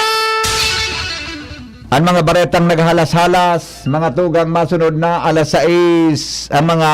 Ang mga baretang naghalas-halas, mga tugang, masunod na alas sais, ang mga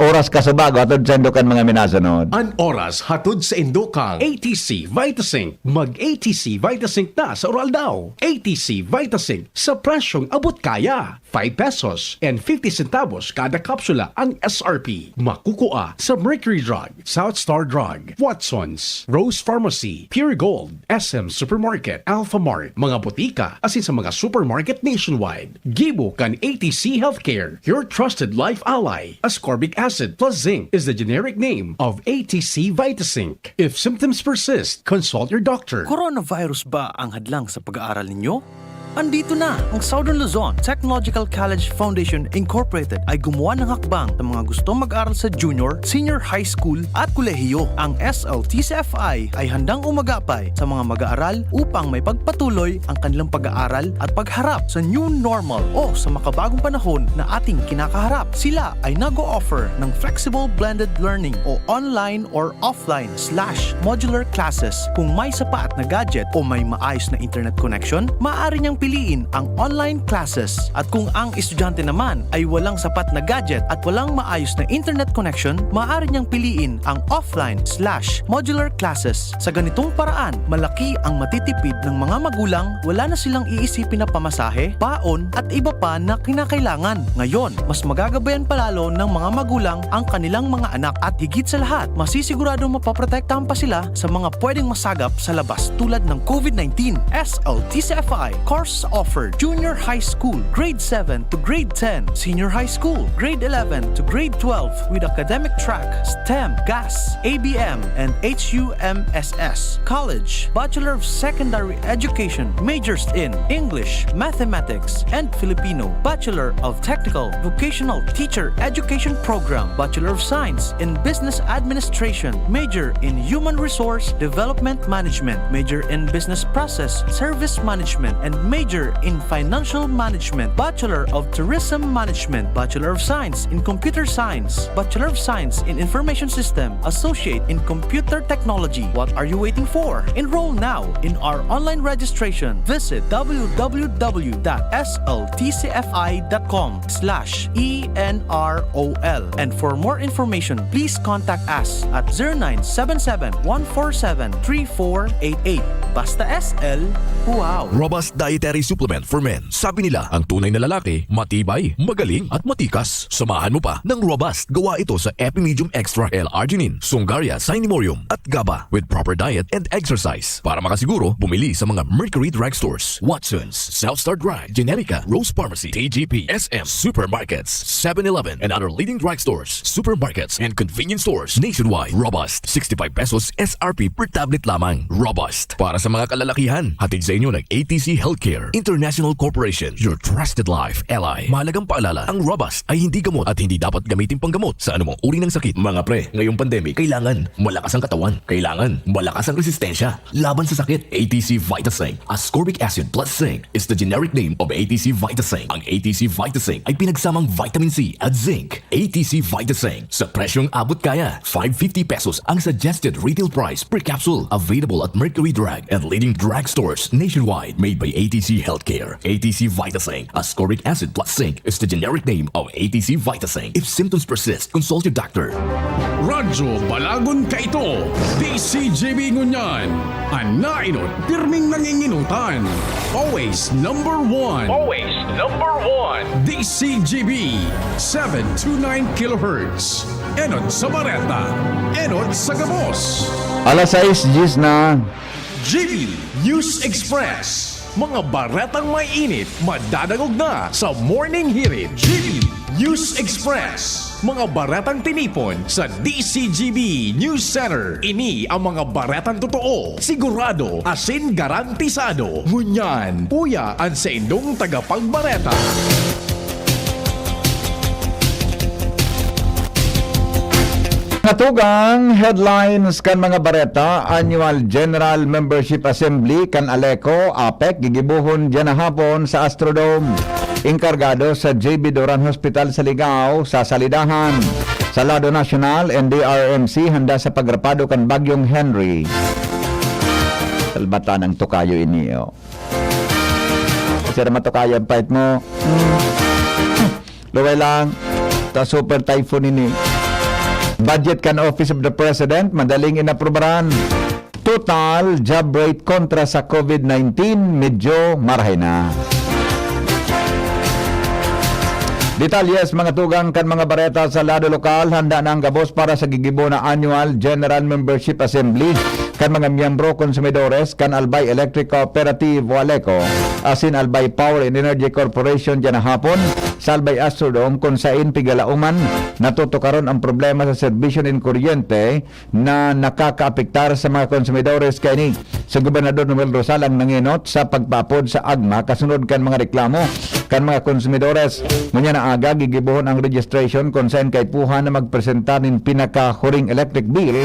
oras kasubago, atod sa indukan mga minasunod. An oras hatod sa indukang A T C Vitasync. Mag A T C Vitasync na sa oral daw. A T C Vitasync sa presyong abot kaya. Five pesos and fifty centavos kada kapsula ang S R P. Makukua sa Mercury Drug, South Star Drug, Watson's, Rose Pharmacy, Pure Gold, S M Supermarket, Alphamart, mga botika, asin sa mga supermarket nationwide. Gibo kan A T C Healthcare, your trusted life ally. Ascorbic acid plus zinc is the generic name of A T C Vitasync. If symptoms persist, consult your doctor. Coronavirus ba ang hadlang sa pag-aaral ninyo? Andito na! Ang Southern Luzon Technological College Foundation Incorporated ay gumawa ng hakbang sa mga gustong mag-aral sa junior, senior high school at kolehiyo. Ang S L T C F I ay handang umagapay sa mga mag-aaral upang maipagpatuloy ang kanilang pag-aaral at pagharap sa new normal o sa makabagong panahon na ating kinakaharap. Sila ay nag-o-offer ng flexible blended learning o online or offline slash modular classes. Kung may sapat na gadget o may maayos na internet connection, maaari niyang piliin ang online classes. At kung ang estudyante naman ay walang sapat na gadget at walang maayos na internet connection, maaari niyang piliin ang offline slash modular classes. Sa ganitong paraan, malaki ang matitipid ng mga magulang, wala na silang iisipin na pamasahe, baon, at iba pa na kinakailangan. Ngayon, mas magagabayan pa lalo ng mga magulang ang kanilang mga anak at higit sa lahat, masisiguradong mapoprotektahan pa sila sa mga pwedeng masagap sa labas tulad ng COVID nineteen. S L T C F I course offered: Junior High School, Grade seven to Grade ten, Senior High School, Grade eleven to Grade twelve, with academic track, STEM, GAS, A B M, and H U M S S. College, Bachelor of Secondary Education, majors in English, Mathematics, and Filipino, Bachelor of Technical Vocational Teacher Education Program, Bachelor of Science in Business Administration, major in Human Resource Development Management, major in Business Process Service Management, and major in Financial Management, Bachelor of Tourism Management, Bachelor of Science in Computer Science, Bachelor of Science in Information System, Associate in Computer Technology. What are you waiting for? Enroll now in our online registration. Visit w w w dot s l t c f i dot com slash e n r o l. And for more information, please contact us at zero nine seven seven, one four seven, three four eight eight. Basta S L, wow! Robust Dietary Supplement for Men. Sabi nila, ang tunay na lalaki, matibay, magaling, at matikas. Samahan mo pa ng Robust. Gawa ito sa Epimedium Extra L-Arginine, Sungaria Cinnamomum, at GABA with proper diet and exercise. Para makasiguro, bumili sa mga Mercury Drug Stores, Watson's, South Star Drug, Generica, Rose Pharmacy, T G P, S M, Supermarkets, Seven Eleven, and other leading drug stores, supermarkets, and convenience stores nationwide. Robust, sixty-five pesos S R P per tablet lamang. Robust. Para sa mga kalalakihan, hatid sa inyo ng A T C Healthcare International Corporation, your trusted life ally. Mahalagang paalala, ang Robust ay hindi gamot at hindi dapat gamitin panggamot sa anumang uri ng sakit. Mga pre, ngayong pandemic, kailangan malakas ang katawan. Kailangan malakas ang resistensya laban sa sakit. A T C Vitasync, ascorbic acid plus zinc, is the generic name of A T C Vitasync. Ang A T C Vitasync ay pinagsamang vitamin C at zinc. A T C Vitasync, sa presyong abot kaya. Five fifty pesos ang suggested retail price per capsule. Available at Mercury Drug and leading drug stores nationwide. Made by A T C D Healthcare, A T C Vitasync. Ascorbic acid plus zinc is the generic name of A T C Vitasync. If symptoms persist, consult your doctor. Radyo Balagon kaito, D C G B ngunyan. An nainot, pirming nanginginutan. Always number one. Always number one. D C G B, seven two nine kilohertz. Enot sa bareta, enot sa gabos. Alas sais diyes na. G B News Express. Mga baretang may init, madadangog na sa Morning Hirit. G B News Express. Mga baretang tinipon sa D C G B News Center. Ini ang mga baretang totoo, sigurado, asin garantisado. Ngunyan, uya an saindong tagapagbareta. Mga tugang, headlines kan mga bareta: Annual General Membership Assembly kan ALECO, APEC, gigibohon diyan na hapon sa Astrodome. Enkargado sa J B Duran Hospital sa Ligao, sasalidahan. Sa lado nasyonal, N D R R M C handa sa pagrapado kan Bagyong Henry. Salbatan ang tokayo ini, oh. Sir, matukayan pait mo. Hmm. Luway lang. Ta super typhoon ini. Budget kan Office of the President, madaling inaprubaran. Total job rate kontra sa COVID nineteen, medyo marahay na. Detalye sa mga tugang kan mga bareta sa lado lokal. Handa na ang gabos para sa gigibo na Annual General Membership Assembly kan mga miyembro, konsumidores kan Albay Electric Cooperative o ALECO asin Albay Power and Energy Corporation diyan na hapon sa Albay Astrodome, kun sain pigalaoman natutukaron ang problema sa serbisyo nin kuryente na nakakaapektar sa mga konsumidores kaini. Si Gobernador Noel Rosal ang nangenot sa pagpaapod sa AGMA kasunod kan mga reklamo kan mga konsumidores. Ngunyan na aga, gigibohon ang registration kun saen kaipuhan na magpresentar nin pinakahuring electric bill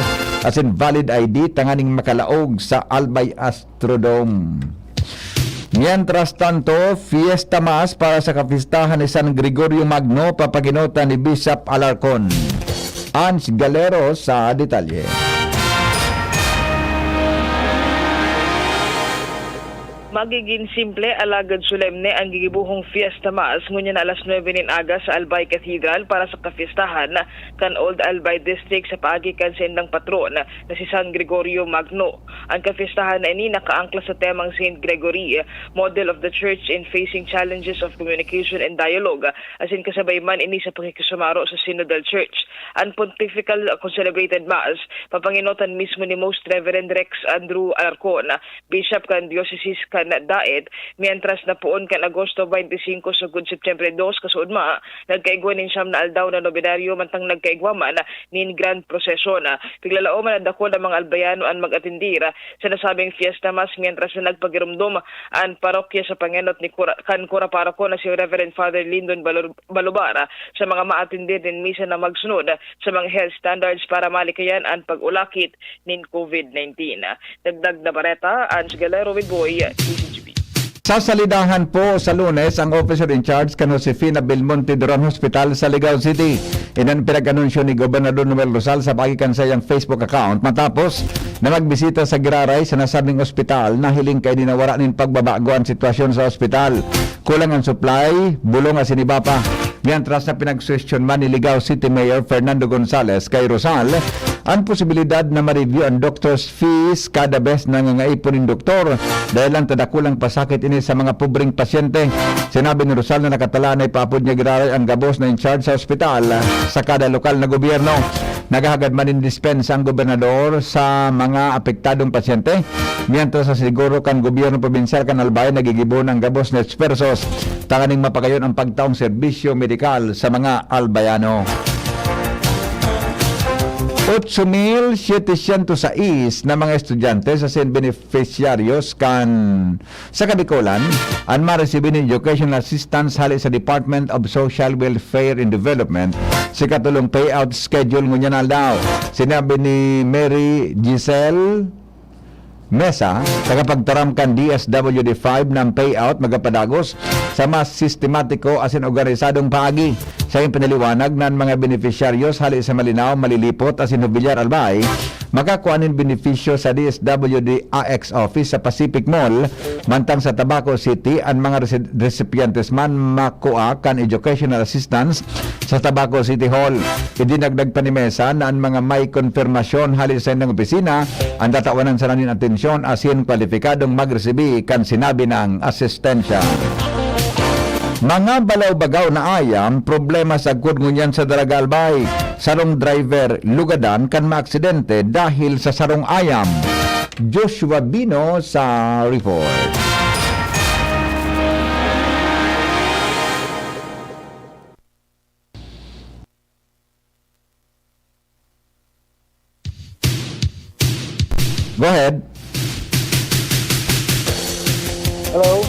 asin valid I D tanganing makalaog sa Albay Astrodome. Mientras tanto, Fiesta Mass para sa kapistahan ni San Gregorio Magno, papaginotan ni Bishop Alarcon. Ange Galero sa detalye. Magigin simple, alagad solemne ang gigibohong Fiesta Mass ngunyan na alas nuebe nin aga sa Albay Cathedral para sa kapistahan kan Old Albay District sa paagi kan saindang patron na si San Gregorio Magno. An kapistahan na ini nakaangkla sa temang Saint Gregory, Model of the Church in Facing Challenges of Communication and Dialogue, asin kasabay man ini sa pakikisumaro sa Synodal Church. An Pontifical Concelebrated Mass, papanginotan mismo ni Most Reverend Rex Andrew Alarcon, Bishop kan Diocese kan Daet, mientras na poon kan Agosto twenty-five sugod Setyembre dos, kasuodma, nagkaigwa nin siyam na aldaw na nobenaryo, mantang nagkaigwa man nin Grand Procession. Piglalaoman na dakul na mga Albayano an mag-atendir sa nasabing Fiesta Mass, mientras na nagpagiromdom an parokya sa pangenot ni Kura-, kan Kura Paroko na si Reverend Father Lyndon Balor-, Balubara sa mga maatendir nin misa na magsunod sa mga health standards para malikayan an pag-ulakit nin COVID nineteen. Dagdag na bareta, Ange Galero with Boy, D C G B. Sasalidahan po sa Lunes ang officer in charge kan Josefina Belmonte Duran Hospital sa Ligao City. Iyan an pinag-anunsyo ni Gobernador Noel Rosal sa paagi kan saiyang Facebook account matapos na magbisita sa giraray sa nasabing ospital. Nahiling kaini na wara nin pagbabago an sitwasyon sa ospital. Kulang an supply, bulong asin iba pa. Mientras na pinagsuhestyon man ni Ligao City Mayor Fernando Gonzalez kay Rosal an posibilidad na ma-review an doctor's fees kada bes na nangangaipon nin doktor, dahelan ta dakulang pasakit ini sa mga pobreng pasyente. Sinabi ni Rosal na nakatalaan na ipaapod niya giraray ang gabos na in charge sa ospital sa kada lokal na gobyerno. Naghahagad man nin dispensa ang gobernador sa mga apektadong pasyente, mientras sa siguro kan gobyerno probinsyal kan Albay nagigibo nin gabos na esfuerzos tanganing mapagayon ang pagtaong serbisyo medikal sa mga Albayano. Otso mil setecientos sais na mga estudyante sa sin beneficiaryos kan sa Kabikolan an maresibi nin educational assistance hale sa Department of Social Welfare and Development sa ikatolong payout schedule ngunyan na aldaw. Sinabi ni Mary Giselle Mesa, tagapagtaram kan D S W D five, na an payout magapadagos sa mas sistematiko asin organisadong paagi. Sa iyang pinaliwanag na an mga benepisyaryo sa hali sa Malinao, Malilipot asin Jubilar Albay makakua nin benepisyo sa D S W D A X office sa Pacific Mall, mantang sa Tabaco City, an mga resi-, recipientes man makua kan educational assistance sa Tabaco City Hall. Idinagdag pa ni Mesa na an mga may konfirmasyon hali sa saindang opisina an tatawanan sana nin atensyon asin kwalipikadong magresibi kan sinabi nang asistensya. Mga balaw-bagaw na ayam, problema sagkod ngunyan sa Daraga, Albay. Sarong driver lugadan kan maaksidente dahil sa sarong ayam. Joshua Bino sa report. Go ahead. Hello?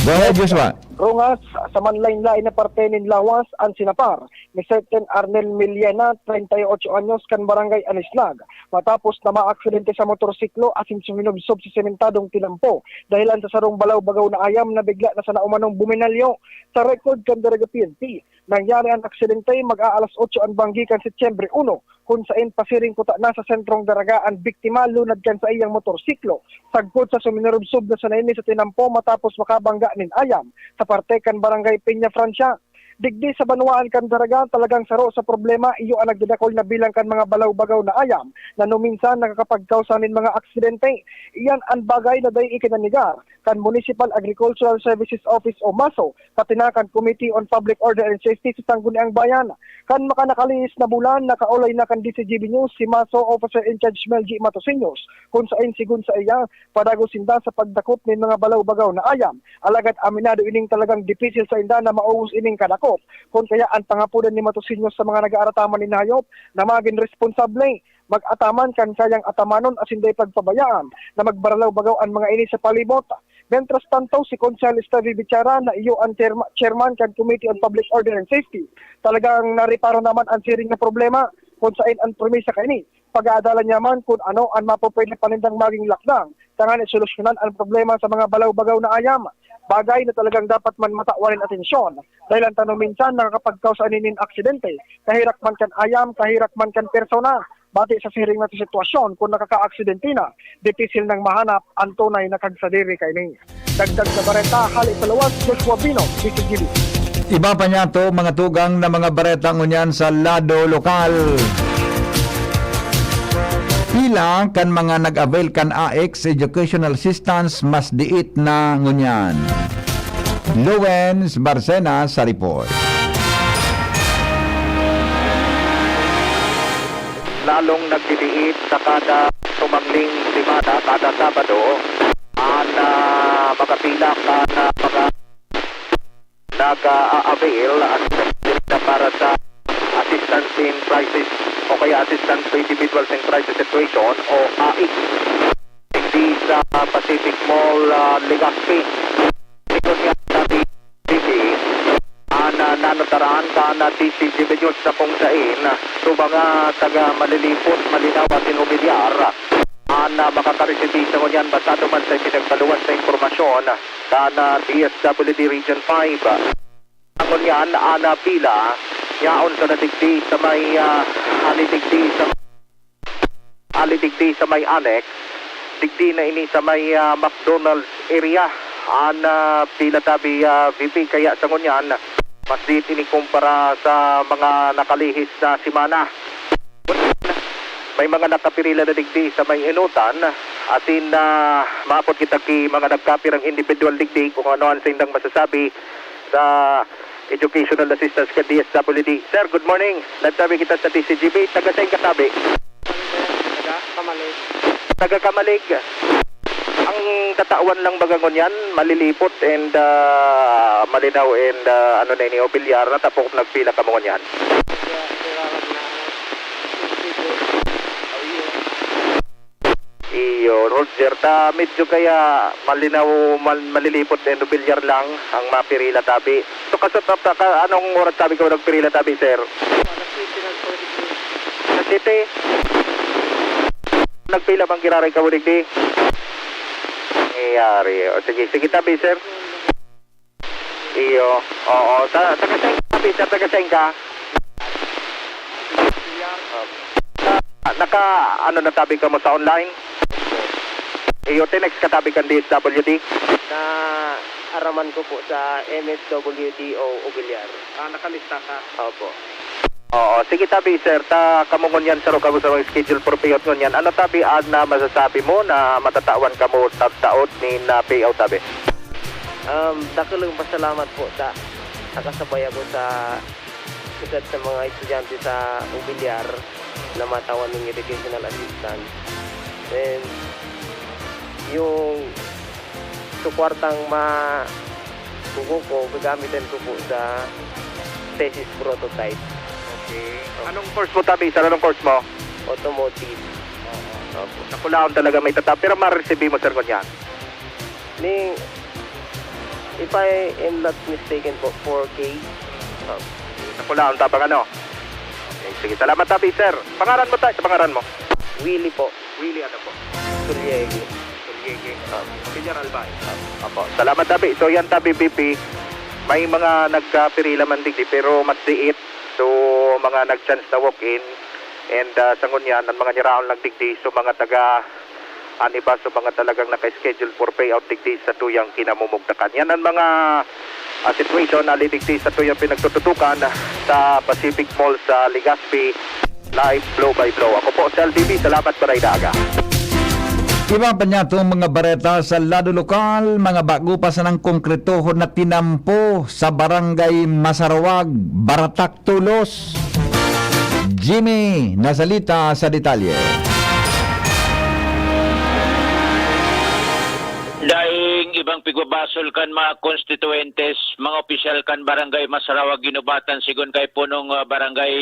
Go ahead, Joshua. Rungas sa manlain-lain na parte nin lawas an sinapar ni certain Arnel Millena, treinta y ocho anyos, kan Barangay Anislag, matapos na maaksidente sa motorsiklo asin suminubsob sa sementadong tinampo dahilan sa sarong balaw-bagaw na ayam na bigla na sana umanong buminalyo. Sa record kan Daraga P N P, nangyari an aksidente mag-aalas otso an banggi kan Setyembre uno, kun saen pasiring kuta na sa sentrong Daraga an biktima lunad kan saiyang motorsiklo, sagkod sa suminurubsob na sana ini sa tinampo matapos makabangga nin ayam sa parte kan Barangay Peña Francia. Digdi sa banwaan kan Daraga, talagang saro sa problema iyo an nagdadakol na bilang kan mga balaw-bagaw na ayam na numinsan nakakapagkausa nin mga aksidente. Iyan an bagay na dai ikinanigar kan Municipal Agricultural Services Office o MASO, pati na kan Committee on Public Order and Safety sa Sangguniang Bayan. Kan makanakalihis na bulan, nakaulay na kan D C G B News si MASO Officer in Charge Mel G Matosiños, kun saen sigon sa iya, padagos sinda sa pagdakop nin mga balaw-bagaw na ayam. Alagad aminado ining talagang dipisil sainda na maubos ining kadakop. Kun kaya an pangapodan ni Matosiños sa mga nag-aarataman nin hayop na magin responsable, mag-ataman kan kayang atamanon asin dai pagpabayaan na magbaralaw-bagaw an mga ini sa palibot. Mientras tanto, si Konsehal Stevie Bichara na iyo an chairma-, chairman kan Committee on Public Order and Safety, talagang nareparo naman an siring na problema kun saen an promesa kaini. Pag-aadalan niya man kun ano an mapupwede pa nindang maging lakdang tanganing solusyonan an problema sa mga balaw-bagaw na ayam. Bagay na talagang dapat man matawan nin atensyon dahil an tano minsan nakakapagkausa ini nin aksidente, kahirak man kan ayam, kahirak man kan persona. Bati sa siring na sitwasyon, kun nakakaaksidente na, dipisil nang mahanap an tunay na kagsadiri kaini. Dagdag sa bareta, hali sa luwas, Joshua Bino, D C G B. Iba pa niyato, mga tugang na mga bareta ngunyan sa lado lokal. Pila kan mga nag-avail kan A X Educational Assistance mas diit na ngunyan. Lowens Barcena sa report. Lalong nagdidiit sa kada sumangling semana, kada Sabado, an, ah, mga pila kan, ah, mga nag-a-avail para sa Assistance in Crisis o kaya Assistance to Individuals in Crisis Situation o A I C. Digdi sa Pacific Mall, ah, Legazpi. Sigon nga sa D C G B, an, ah, nanutaran kan, ah, D C G B News na kung sain, ah, sa mga taga Malilipot, Malinaw asin Obiliar, an, ah, makakaresibi sa ngunyan basado man sa ipinagpaluwas na impormasyon kan, ah, D S W D Region five. Ngunyan, an, ah, pila, yaon sa nadigdi sa may, ah, hali digdi sa hali digdi sa may Annex, digdi na ini sa may, ah, McDonald's area. An, ah, pila tabi, ah, V P, kaya sa ngunyan, mas diit ini kumpara sa mga nakalihis na semana. May mga nakapirila na digdi sa may enotan, asin, ah, maapod kita ki mga nagkapirang individual digdi kung ano ang saindang masasabi sa educational assistance ka D S W D. Sir, good morning. Nagtabi kita sa D C G B. Taga sain ka tabi? Taga Kamalig. Taga Kamalig. Ang tatawan lang baga ngunyan, Malilipot and, ah, Malinaw and, ah, ano na ini, Obiliar, na tapok nagpila kamo ngunyan? Kaya kailangan na ano, yung people. Iyo, Roger. Ta, medyo kaya Malinaw, mal, Malilipot and Obiliar lang ang mapirila tabi. So, kasot na ta, ka, anong oras tabi ka nagpirila tabi, sir? Alas siyete ng pwede ko. Sa City? Nagpila bang giraray ka mo digdi? Nangyayari. O, sige, sige tabi, sir. Iyo. Oo. Ta, taga sain ka, tabi, sir? Taga sain ka? Naka, ano na tabi ka mo sa online? Iyo, tinext ka tabi kan D S W D? Na araman ko po sa M S W D O Obilyar. Ah, nakalista ka? Opo. Oo, sige tabi sir, ta kamo ngunyan saro kamo sa mga schedule for payout ngunyan. Ano tabi an na masasabi mo na matatawan kamo sa taod ni na payout tabi? Um, dakulong pasalamat po sa nakasabay ako sa isa sa mga estudyante sa Obilyar na matawan ng educational assistance. And yung sukwartang ma kuko ko, gagamitin ko po sa thesis prototype. Okay. Anong course mo tabi sir? Anong course mo? Automotive. Oo. Nakulaon talaga may tata. Pero ma-receive mo sir ngunyan? Ning, if I am not mistaken po, four K. Nakulaon ta pang ano? Okay, sige, salamat tabi sir. Pangaran mo tayo, pangaran mo? Willie po. Willie ano po? Sulyegi. Sulyegi. Ah. General ba? Opo, salamat tabi. So yan tabi B P, may mga nagkapirila man digdi pero mas diit. So mga nag-chance na walk-in and ah, sa ngunyan ang mga niraon lang digdi so mga taga an iba so mga talagang naka-schedule for payout digdi sa tuyang kinamumugtakan. Yan ang mga ah, situation na digdi sa tuyang pinagtututukan sa Pacific Mall sa Legazpi. Live blow by blow. Ako po si L D B. Salamat, Barayda Aga. Iba pa niya itong mga bareta sa lado lokal, mga bago pa sanang konkretohon na tinampo sa Barangay Masarawag, Baratak, Tulos. Jimmy Nasalita sa detalye. Daing ibang pigbabasol kan mga konstituyentes, mga opisyal kan Barangay Masarawag, Guinobatan, sigon kay punong ah, Barangay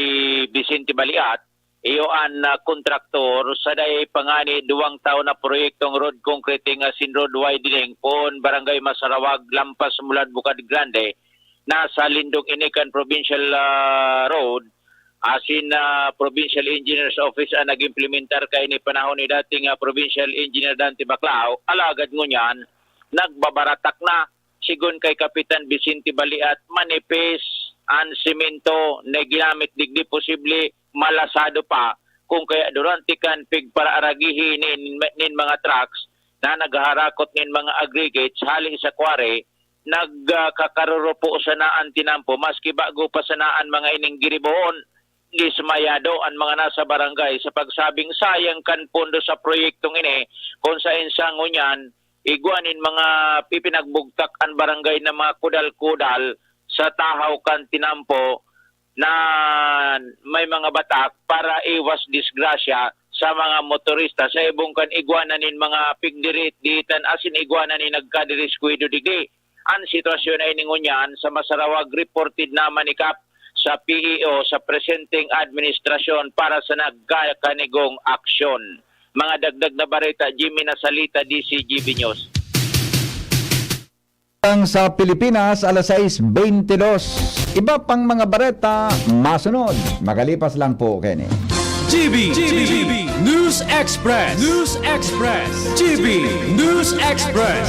Vicente Baliat, iyo an ah, kontraktor sa dai pa ngani duwang taon na proyektong road concreting asin road widening poon Barangay Masarawag, lampas mulad Bukad Grande. Nasa lindong ini kan provincial ah, road asin ah, Provincial Engineer's Office an nag-implementar kaini panahon ni dating ah, Provincial Engineer Dante Baclao, alagad ngunyan nagbabaratak na. Sigon kay Kapitan Vicente Baliat, manipis an semento na ginamit digdi, posible malasado pa kung kaya durante kan pigparaaragihi nin, nin mga trucks na naghaharakot nin mga aggregates hali sa quarry, nagkakarurupo sana an tinampo maski bago pa sana an mga ining giribohon. Dismayado an mga nasa barangay sa pagsabing sayang kan pondo sa proyektong ini, kung saen sa ngunyan, igwa nin mga ipinagbugtak an barangay na mga kudal-kudal sa tahaw kan tinampo na may mga batak para iwas disgrasya sa mga motorista sa ibong kan igwa na nin mga pigdiriit-diitan asin igwa na nin nagkadiriskwado digdi. An sitwasyon na ini ngunyan sa Masarawag reported na manikap sa P E O sa presenteng administrasyon para sa nagkakanigong aksyon. Mga dagdag na bareta, Jimmy Nasalita, D C G B News. Ang sa Pilipinas, alas sais beintidos. Iba pang mga bareta, masunod. Makalipas lang po, Kenny. G B, G B, News Express, News Express, G B, News Express.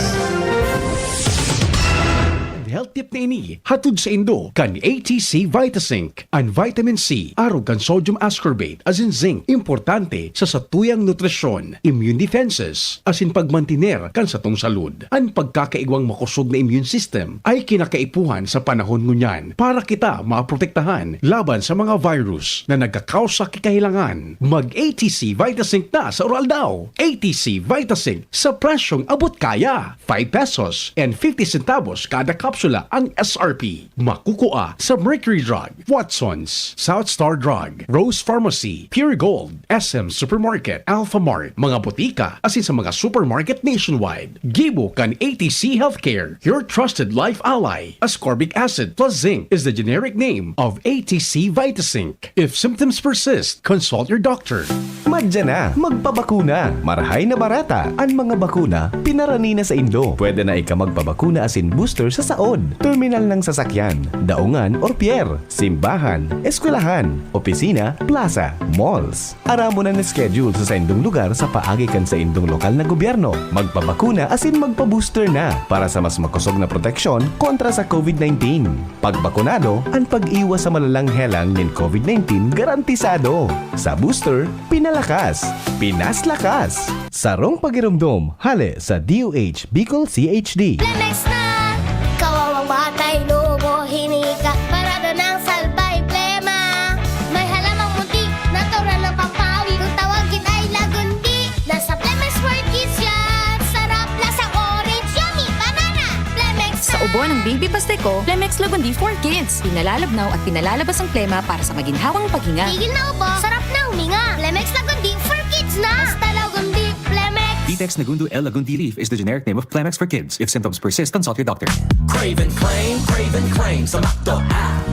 Ang health tip na ini, hatod sa indo kan A T C Vitazinc. An vitamin C, arog kan sodium ascorbate, asin zinc, importante sa satuyang nutrisyon, immune defenses, asin pagmantiner kan satong salud. An pagkakaigwang makosog na immune system ay kinakaipuhan sa panahon ngunyan para kita maprotektahan laban sa mga virus na nagkakausa ki kahelangan. Mag A T C Vitazinc na sa Uraldaw. A T C Vitazinc sa presyong abot kaya. Five pesos and fifty centavos kada kapsula ang S R P. Makukua sa Mercury Drug, Watsons, South Star Drug, Rose Pharmacy, Pure Gold, S M Supermarket, Alpha Mart, mga botika, asin sa mga supermarket nationwide. Gibo kan A T C Healthcare, your trusted life ally. Ascorbic acid plus zinc is the generic name of A T C Vitazinc. If symptoms persist, consult your doctor. Madya na, magpabakuna. Marahay na barata. An mga bakuna, pinarani na sa indo. Pwede na ika magpabakuna asin booster sa saod, terminal ng sasakyan, daungan or pier, simbahan, eskwelahan, opisina, plaza, malls. Aramon an schedule sa saindong lugar sa paagi kan saindong lokal na gobyerno. Magpabakuna asin magpa-booster na para sa mas makosog na proteksyon kontra sa COVID nineteen. Pagbakunado, an pag-iwas sa malalang helang nin COVID nineteen garantisado. Sa booster, pinalak Kas, Pinas Lakas. Sarong pagiromdom, hale sa D O H Bicol C H D. Plemex na! Kawawang batay, lubo, hinika. Parada ng salbay, plema. May halamang munti, natural na pampawi. Kung tawagin ay lagundi, nasa Plemex for Kids yan. Sarap, lasang orange, yummy, banana. Plemex Sa na! Ubo ng Baby Pasteco, Plemex Lagundi for Kids. Pinalalabnaw at pinalalabas ang plema para sa maginhawang paghinga. Tigil na ubo, sarap na huminga. Plemex Lagundi for Kids na! Basta Lagundi, Plemex! Vitex Negundo L Lagundi Leaf is the generic name of Plemex for Kids. If symptoms persist, consult your doctor. Crave and claim, crave and claim sa McDo app.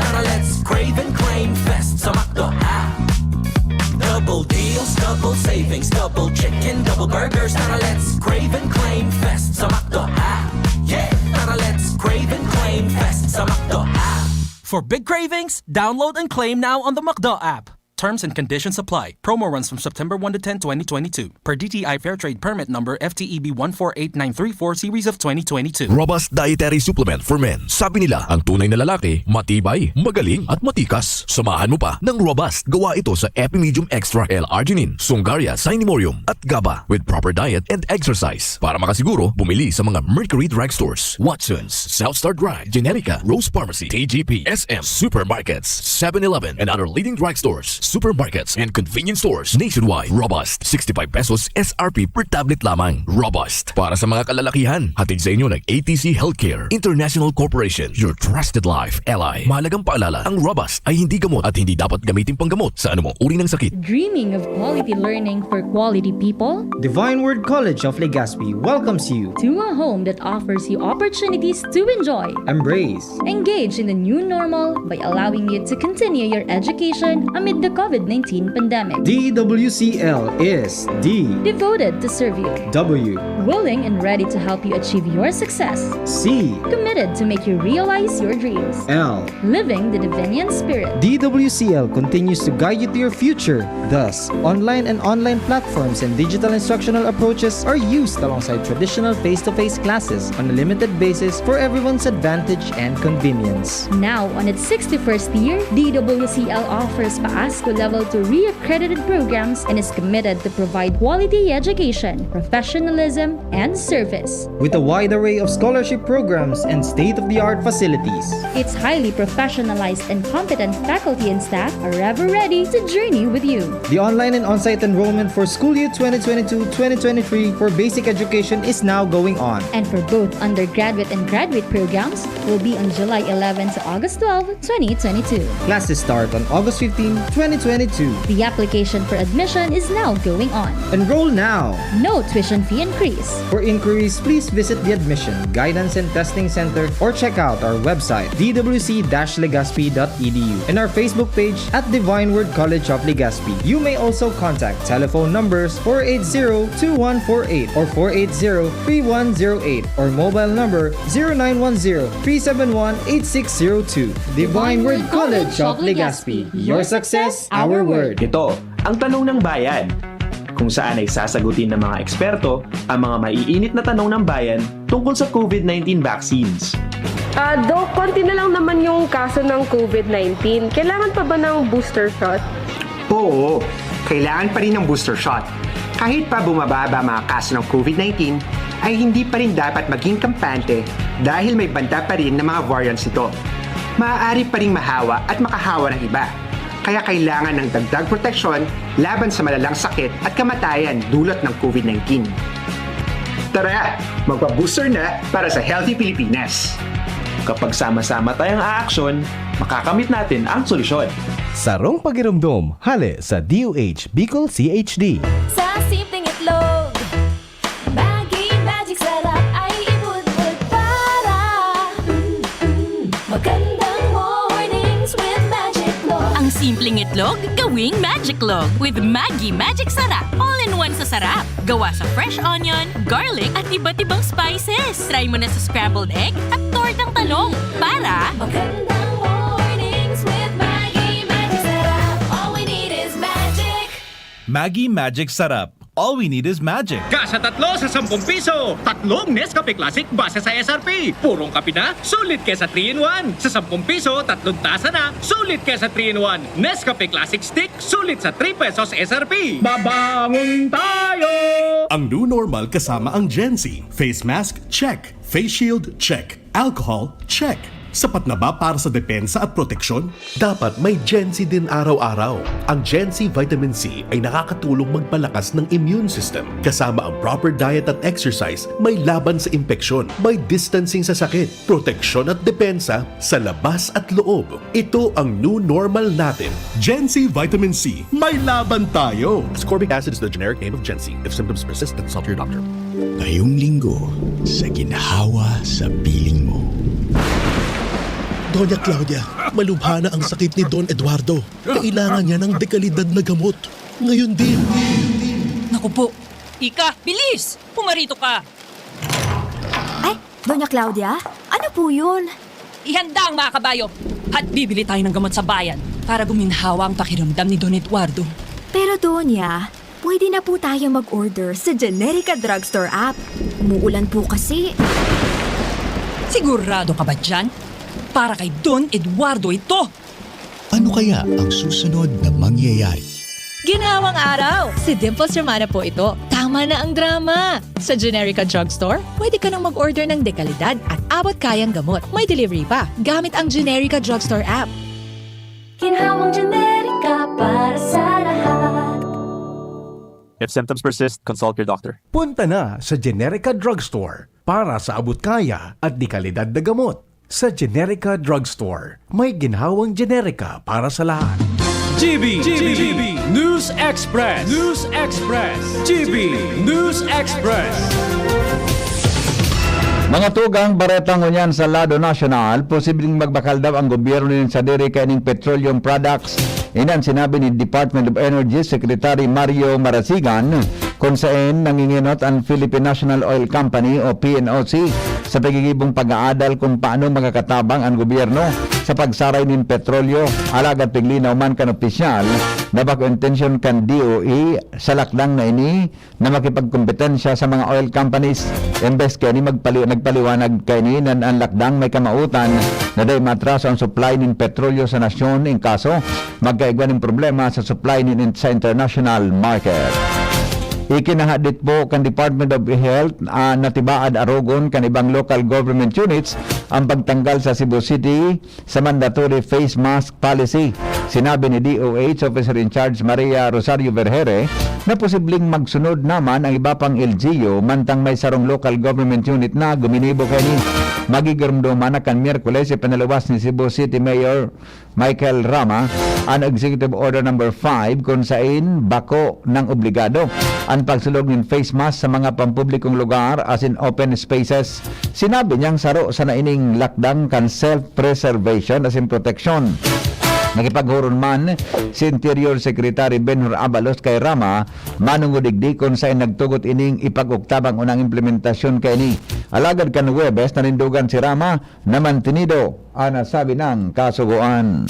Tara, let's crave and claim fest sa McDo app. Double deals, double savings, double chicken, double burgers. Tara, let's crave and claim fest sa McDo app. Yeah! Tara, let's crave and claim fest sa McDo app. For big cravings, download and claim now on the McDo app. Terms and conditions apply. Promo runs from September one to ten, twenty twenty-two, per D T I Fair Trade Permit Number F T E B one four eight nine three four series of twenty twenty-two. Robust dietary supplement for men. Sabi nila, ang tunay na lalaki, matibay, magaling, at matikas. Samahan mo pa ng Robust. Gawa ito sa Epimedium Extra L-arginine, Sungaria, Cinemorium, at GABA with proper diet and exercise. Para makasiguro, bumili sa mga Mercury Drugstores, Watsons, South Star Drug, Generica, Rose Pharmacy, T G P, S M, supermarkets, Seven Eleven, and other leading drugstores, supermarkets, and convenience stores nationwide. Robust, sixty-five pesos S R P per tablet lamang. Robust, para sa mga kalalakihan. Hatid sa inyo ng A T C Healthcare International Corporation, your trusted life ally. Mahalagang paalala, ang Robust ay hindi gamot at hindi dapat gamitin panggamot sa anumang uri ng sakit. Dreaming of quality learning for quality people? Divine Word College of Legazpi welcomes you to a home that offers you opportunities to enjoy, embrace, engage in the new normal by allowing you to continue your education amid the COVID nineteen pandemic. D W C L is D, devoted to serve you. W, willing and ready to help you achieve your success. C, committed to make you realize your dreams. L, living the Divinian spirit. D W C L continues to guide you to your future. Thus, online and online platforms and digital instructional approaches are used alongside traditional face-to-face classes on a limited basis for everyone's advantage and convenience. Now, on its sixty-first year, D W C L offers PAASCU Level two re-accredited programs and is committed to provide quality education, professionalism, and service. With a wide array of scholarship programs and state-of-the-art facilities. Its highly professionalized and competent faculty and staff are ever ready to journey with you. The online and on-site enrollment for school year twenty twenty-two twenty twenty-three for basic education is now going on. And for both undergraduate and graduate programs will be on July eleven to August twelve, twenty twenty-two. Classes start on August fifteen, twenty twenty-two. The application for admission is now going on. Enroll now! No tuition fee increase. For inquiries, please visit the Admission, Guidance and Testing Center or check out our website, D W C dash legazpi dot E D U, and our Facebook page at Divine Word College of Legazpi. You may also contact telephone numbers four eight zero two one four eight or four eight zero three one zero eight or mobile number zero nine one zero three seven one eight six zero two. Divine Word College of Legazpi. Your success, our word. Ito ang tanong ng bayan, kung saan ay sasagutin ng mga eksperto ang mga maiinit na tanong ng bayan tungkol sa COVID nineteen vaccines. Ah, Doc, konti na lang naman yung kaso ng COVID nineteen. Kailangan pa ba ng booster shot? Oo, kailangan pa rin ng booster shot. Kahit pa bumababa ang mga kaso ng COVID nineteen, ay hindi pa rin dapat maging kampante dahil may banta pa rin ng mga variants nito. Maaari pa ring mahawa at makahawa ng iba. Kaya kailangan ng dagdag proteksyon laban sa malalang sakit at kamatayan dulot ng COVID nineteen. Tara, magpa-booster na para sa healthy Pilipinas! Kapag sama-sama tayong aaksyon, makakamit natin ang solusyon. Sarong pagiromdom, hale sa D O H Bicol C H D. Sa simpleng itlog, Maggi Magic Sarap ay ibudbud para, mm, mm, magandang mornings with Magic Log. Ang simpleng itlog, gawing Magic Log with Maggi Magic Sarap. All-in-one sa sarap. Gawa sa fresh onion, garlic, at iba't ibang spices. Try mo na sa scrambled egg at tortang talong. Para magandang mornings with Maggi Magic Sarap. All we need is magic. Maggi Magic Sarap. All we need is magic. Kasha tatlo sa sampung piso. Tatlong Nescafe Classic base sa S R P. Purong kape na, sulit ka sa three-in-one. Sa sampung piso, tatlong tasa na, sulit ka sa three-in-one. Nescafe Classic Stick, sulit sa three pesos S R P. Babangon tayo! Ang new normal kasama ang Gen Z. Face mask, check. Face shield, check. Alcohol, check. Sapat na ba para sa depensa at proteksyon? Dapat may Gen Z din araw-araw. Ang Gen Z Vitamin C ay nakakatulong magpalakas ng immune system. Kasama ang proper diet at exercise, may laban sa impeksyon, may distancing sa sakit, proteksyon at depensa sa labas at loob. Ito ang new normal natin. Gen Z Vitamin C, may laban tayo! Ascorbic acid is the generic name of Gen Z. If symptoms persist, consult your doctor. Ngayong linggo, sa ginhawa sa piling mo. Doña Claudia, malubha na ang sakit ni Don Eduardo. Kailangan niya ng dekalidad na gamot. Ngayon din. Naku po. Ika, bilis! Pumarito ka! Ay, Doña Claudia, ano po yun? Ihanda ang mga kabayo at bibili tayo ng gamot sa bayan para guminhawa ang pakiramdam ni Don Eduardo. Pero, Doña, pwede na po tayo mag-order sa Generica Drugstore app. Umuulan po kasi. Sigurado ka ba dyan? Para kay Don Eduardo ito! Ano kaya ang susunod na mangyayari? Ginhawang araw! Si Dimples Romana po ito. Tama na ang drama! Sa Generica Drugstore, pwede ka nang mag-order ng dekalidad at abot-kayang gamot. May delivery pa, gamit ang Generica Drugstore app. Ginhawang Generica para sa lahat. If symptoms persist, consult your doctor. Punta na sa Generica Drugstore para sa abot-kaya at dekalidad na gamot. Sa Generica Drugstore, may ginhawang Generica para sa lahat. G B, G B, News Express, News Express, G B, News Express. Mga tugang, bareta ngunyan sa lado nasyonal, posibleng magbakal daw ang gobyerno nin sadiri kaining petroleum products. Ini an sinabi ni Department of Energy Secretary Mario Marasigan, kun saen nangingenot an Philippine National Oil Company o P N O C sa pagigibong pag-aadal kun paano makakatabang an gobyerno sa pagsaray nin petrolyo. Alagad piglinaw man kan opisyal na bako intensyon kan D O E sa lakdang na ini na makipagkompetensya sa mga oil companies. Imbes kaini magpali-, nagpaliwanag kaini na an lakdang may kamawotan na dai maatraso ang supply nin petrolyo sa nasyon, in kaso magkaigwa nin problema sa supply nin in-, sa international market. Ikinahadit po kan Department of Health, ah, na tibaad arogon kan ibang local government units ang pagtanggal sa Cebu City sa mandatory face mask policy. Sinabi ni D O H Officer in Charge Maria Rosario Vergere na posibleng magsunod naman ang iba pang L G U, mantang may sarong local government unit na guminibo kaini. Magigiromdoman na kan Miyerkules ipinaluwas ni Cebu City Mayor Michael Rama an Executive Order Number five, kun sain bako nang obligado an pagsulog nin face mask sa mga pampublikong lugar asin open spaces. Sinabi niyang saro sana ining lakdang kan self-preservation asin proteksyon. Nakipaghuron man si Interior Secretary Benhur Abalos kay Rama manongod digdi kun sain nagtugot ining ipag-oktabang unang implementasyon kaini. Alagad kan Huwebes, nanindogan si Rama na mantenido an nasabi nang kasugoan.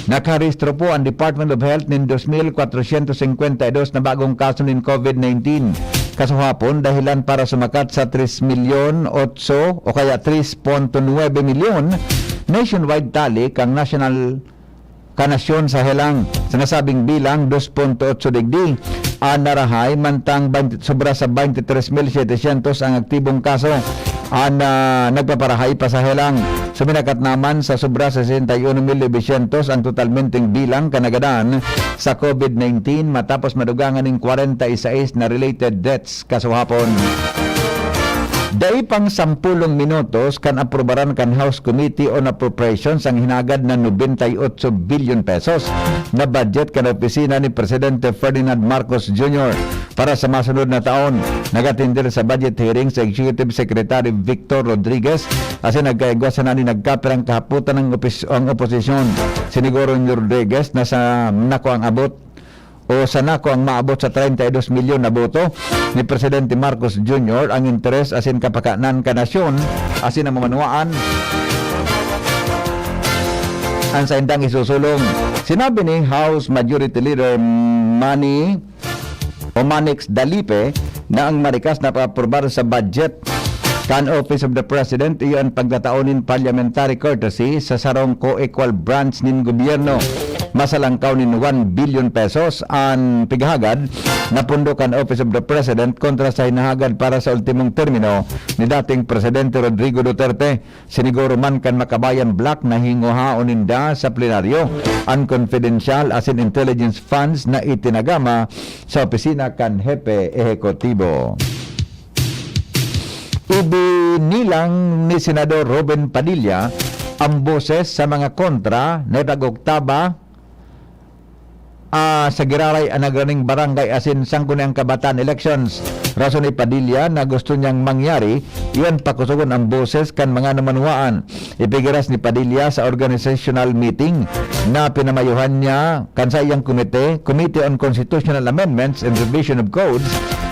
Nakarehistro po ang Department of Health nin dos mil kwatrosyentos singkwenta y dos na bagong kaso nin COVID nineteen kasuhapon, dahilan para sumakat sa tres milyon otso o kaya tres punto nuebe milyon nationwide tali kan national kanasyon sa helang. Sa nasabing bilang, dos punto otso digdi an narahay, mantang baynte, sobra sa baynte tres mil setecientos ang aktibong kaso an, ah, nagpaparahay pa sa helang. Suminakat naman sa sobra sa sesenta y uno mil novecientos ang totalmenteng bilang kan nagadan sa COVID nineteen, matapos madugangan nin kwarenta y sais na related deaths kasuhapon. Dai pang sampulong minutos kan aprubaran kan House Committee on Appropriations ang hinagad na nobenta y otso bilyon pesos na budget kan opisina ni Presidente Ferdinand Marcos Junior para sa masunod na taon. Nag-atender sa budget hearing si Executive Secretary Victor Rodriguez asin nagkaigwa sana nin nagkapirang kahapotan ang opis-, ang oposisyon. Siniguro ni Rodriguez na sa nakuang abot o sa nakuang maabot sa treinta y dos milyon na boto ni Presidente Marcos Junior ang interes asin kapakanan kan nasyon asin ang mamanwaan an saindang isusulong. Sinabi ni House Majority Leader Manny o Manix Dalipe na ang marikas na pag-aprobar sa budget kan Office of the President iyo an pagtatao nin parliamentary courtesy sa sarong co-equal branch nin gobyerno. Masalangkaw nin one billion pesos an pighagad na pondo kan Office of the President kontra sa hinahagad para sa ultimong termino ni dating Presidente Rodrigo Duterte. Siniguro man kan Makabayan Bloc na hinguhaon ninda sa plenaryo an confidential asin intelligence funds na itinagama sa opisina kan Hepe Ehekutibo. Ibinilang ni Senador Robin Padilla ang boses sa mga kontra na ipag-oktaba ah, sa giraray an nagraning barangay asin sangguniang kabataan elections. Rason ni Padilla na gusto niyang mangyari, iyan pakusogon ang boses kan mga namanwaan. Ipigiras ni Padilla sa organizational meeting na pinamayuhan niya kan saiyang komite, Committee on Constitutional Amendments and Revision of Codes,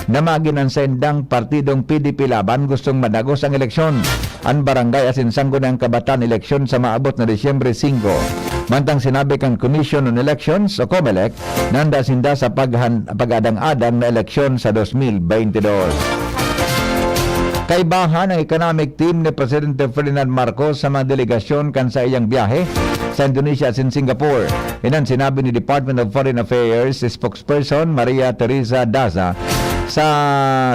na magin an saindang partidong P D P Laban gustong madagos ang eleksyon. An barangay asin sangguniang kabataan eleksyon sa maabot na Disyembre singko. Mantang sinabi kan Commission on Elections o COMELEC na handa sinda sa paghan-, pag-adang-adang na eleksyon sa dos mil baynte dos. Kaibahan ang economic team ni Presidente Ferdinand Marcos sa mga delegasyon kan saiyang biyahe sa Indonesia asin Singapore. Iyan an sinabi ni Department of Foreign Affairs spokesperson Maria Teresa Daza sa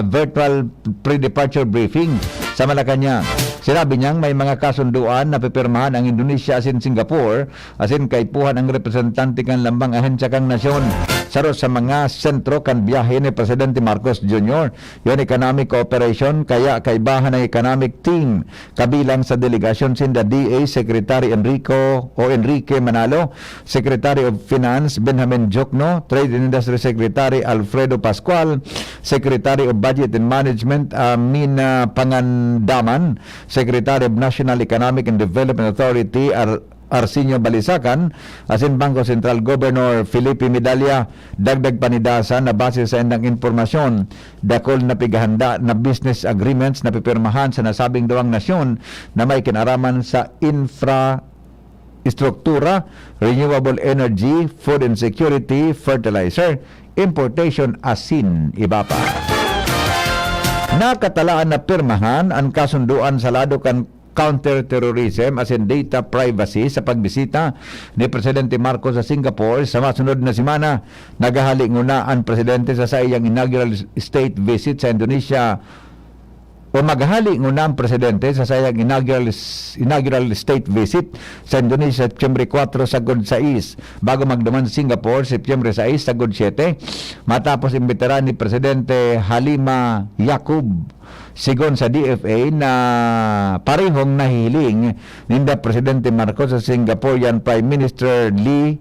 virtual pre-departure briefing sa Malacañang. Sinabi niyang may mga kasunduan na pipirmahan ang Indonesia asin Singapore, asin kaipuhan ang representante kan lambang ahensya kan nasyon. Saro sa mga sentro kan biyahe ni Presidente Marcos Junior, yon economic cooperation, kaya kaibahan ang economic team. Kabilang sa delegasyon sinda D A Secretary Enrico o Enrique Manalo, Secretary of Finance Benjamin Jokno, Trade and Industry Secretary Alfredo Pascual, Secretary of Budget and Management Amina Pangandaman, Secretary of National Economic and Development Authority Ar-, Arsenio Balisacan, asin Bangko Sentral Governor Felipe Medalla. Dagdag pa ni Daza na base sa indang impormasyon, dakul na pighahanda na business agreements na pipirmahan sa nasabing duwang nasyon na may kinaraman sa infrastruktura, renewable energy, food insecurity, fertilizer, importation asin iba pa. Nakatalaan na pirmahan an kasunduan sa lado kan counterterrorism asin data privacy sa pagbisita ni Presidente Marcos sa Singapore sa masunod na semana. Naghahali nguna an presidente sa saiyang inaugural state visit sa Indonesia, o maghahali nguna ang presidente sa saiyang inaugural, inaugural state visit sa Indonesia, September kwatro sagkod sais, bago magduman sa Singapore, September sais sagkod siyete, matapos imbitaran ni Presidente Halima Yacob. Sigon sa D F A na parehong nahihiling ninda Presidente Marcos sa Singaporean Prime Minister Lee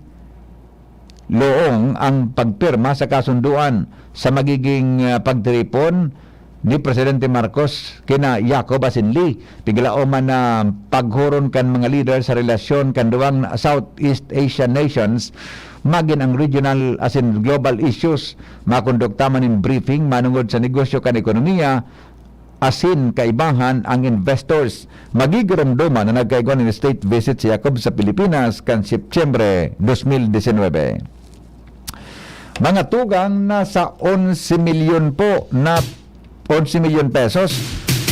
Loong ang pagpirma sa kasunduan sa magiging, ah, pagtiripon ni Presidente Marcos kina Yacob asin Lee. Piglaom man na paghuron kan mga lider sa relasyon kan duwang Southeast Asian nations, magin ang regional asin global issues. Makondukta man nin briefing manongod sa negosyo kan ekonomiya, asin kaibahan ang investors. Magigiromdoman na nagkaigwa nin state visit si Yacob sa Pilipinas kan Setyembre dos mil disinwebe. Mga tugang, nasa onse milyon po na, onse milyon pesos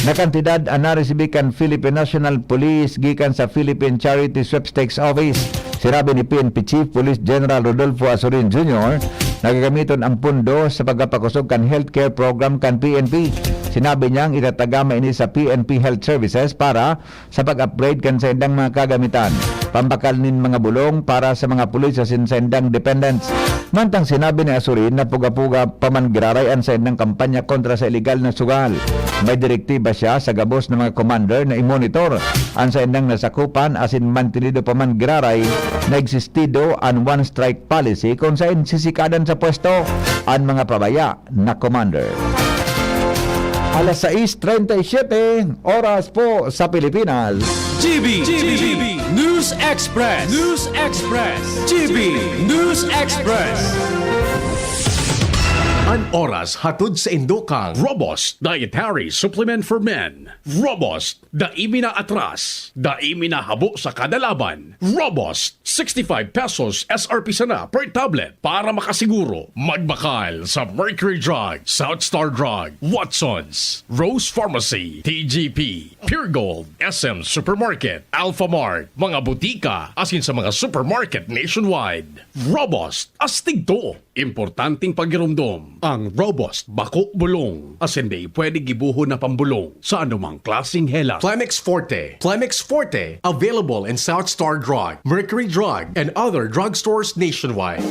na kantidad an naresibi kan Philippine National Police gikan sa Philippine Charity Sweepstakes Office. Sinabi ni P N P Chief Police General Rodolfo Azurin Junior na gagamiton ang pondo sa pagpapakosog kan healthcare program kan P N P. Sinabi niyang itatagama ini sa P N P Health Services para sa pag-upgrade kan saindang mga kagamitan, pambakal nin mga bulong para sa mga pulis asin saindang dependents. Mantang sinabi ni Azurin na puga-puga pa man giraray an saindang kampanya kontra sa iligal na sugal. May direktiba siya sa gabos na mga commander na i-monitor an saindang nasakupan asin mantenido pa man giraray na existido an one strike policy kun saen sisikadan sa pwesto an mga pabaya na commander. Alas sais treinta y siete, oras po sa Pilipinas. G B, G B, News Express. News Express. G B News Express. An oras hatod sa indokang Robust Dietary Supplement for Men. Robust, dai mi na atras, dai mi na habo sa kada laban. Robust, sixty-five pesos S R P sana per tablet para makasiguro. Magbakal sa Mercury Drug, South Star Drug, Watsons, Rose Pharmacy, T G P, Pure Gold, S M Supermarket, Alphamart, mga butika, asin sa mga supermarket nationwide. Robust, astig to! Importanteng pagiromdom, ang Robust bako bulong, asin dai pwede gibohon na pambolong sa anumang klaseng helat. Plemex Forte. Plemex Forte, available in South Star Drug, Mercury Drug, and other drugstores nationwide.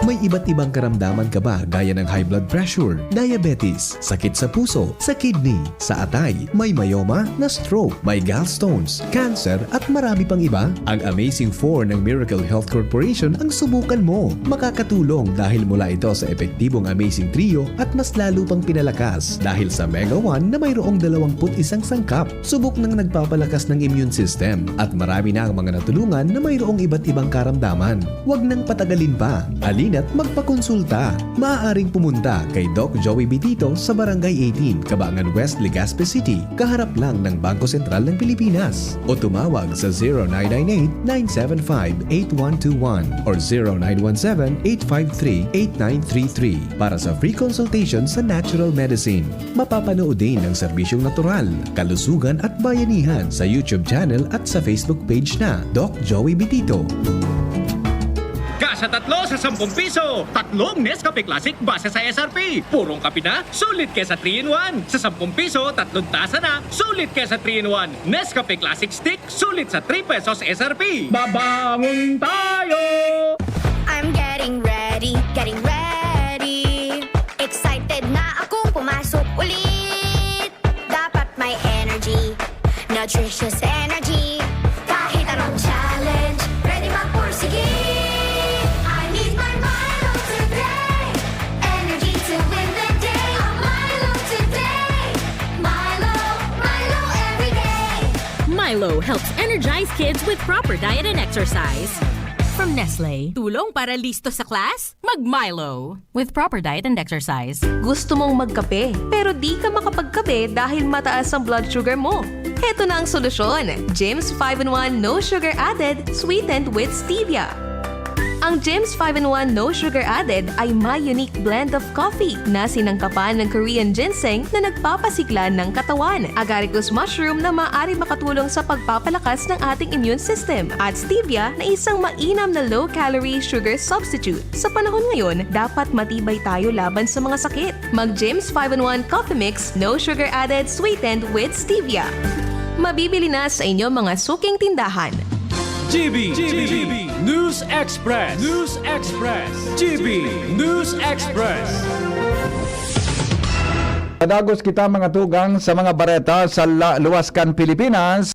May iba't ibang karamdaman ka ba, gaya ng high blood pressure, diabetes, sakit sa puso, sa kidney, sa atay, may myoma, na-stroke, may gallstones, cancer, at marami pang iba? Ang Amazing four ng Miracle Health Corporation ang subukan mo. Makakatulong dahil mula ito sa epektibong Amazing Trio at mas lalo pang pinalakas dahil sa Mega one na mayroong dalawampu't isang sangkap. Subok nang nagpapalakas ng immune system at marami na ang mga natulungan na mayroong iba't ibang karamdaman. Huwag nang patagalin pa. Halina't magpakonsulta. Maaaring pumunta kay Doc Joey Bitito sa Barangay eighteen, Kabangan West, Legazpi City, kaharap lang ng Bangko Sentral ng Pilipinas. O tumawag sa zero nine nine eight, nine seven five, eight one two one or zero nine one seven, eight five three, eight nine three three para sa free consultation sa natural medicine. Mapapanood din ang serbisyong natural, kalusugan at bayanihan sa YouTube channel at sa Facebook page na Doc Joey Bitito. Kasa tatlo sa sampung piso, tatlong Nescafe Classic base sa S R P. Purong kape na, sulit kesa three-in-one. Sa sampung piso, tatlong tasa na, sulit kesa three-in-one. Nescafe Classic Stick, sulit sa three pesos S R P. Babangon tayo! I'm getting ready, getting ready. Excited na akong pumasok ulit. Dapat may energy, nutritious energy. Kahit anong challenge, ready magpursige. I need my Milo today. Energy to win the day. A Milo today. Milo, Milo every day. Milo helps energize kids with proper diet and exercise. From Nestle, tulong para listo sa class? Mag Milo. With proper diet and exercise. Gusto mong magkape, pero di ka makapagkape dahil mataas ang blood sugar mo? Heto na ang solusyon, Jims five-in-one No Sugar Added, sweetened with stevia. Ang Jims five-in-one No Sugar Added ay may unique blend of coffee na sinangkapan ng Korean ginseng na nagpapasigla ng katawan, agaricus mushroom na maaari makatulong sa pagpapalakas ng ating immune system, at stevia na isang mainam na low-calorie sugar substitute. Sa panahon ngayon, dapat matibay tayo laban sa mga sakit. Mag Jims five-in-one Coffee Mix, No Sugar Added, sweetened with stevia. Mabibili na sa inyong mga suking tindahan. G B, G B, News Express, News Express, G B, News Express. Padagos kita, mga tugang, sa mga bareta sa la-, luwas kan Pilipinas.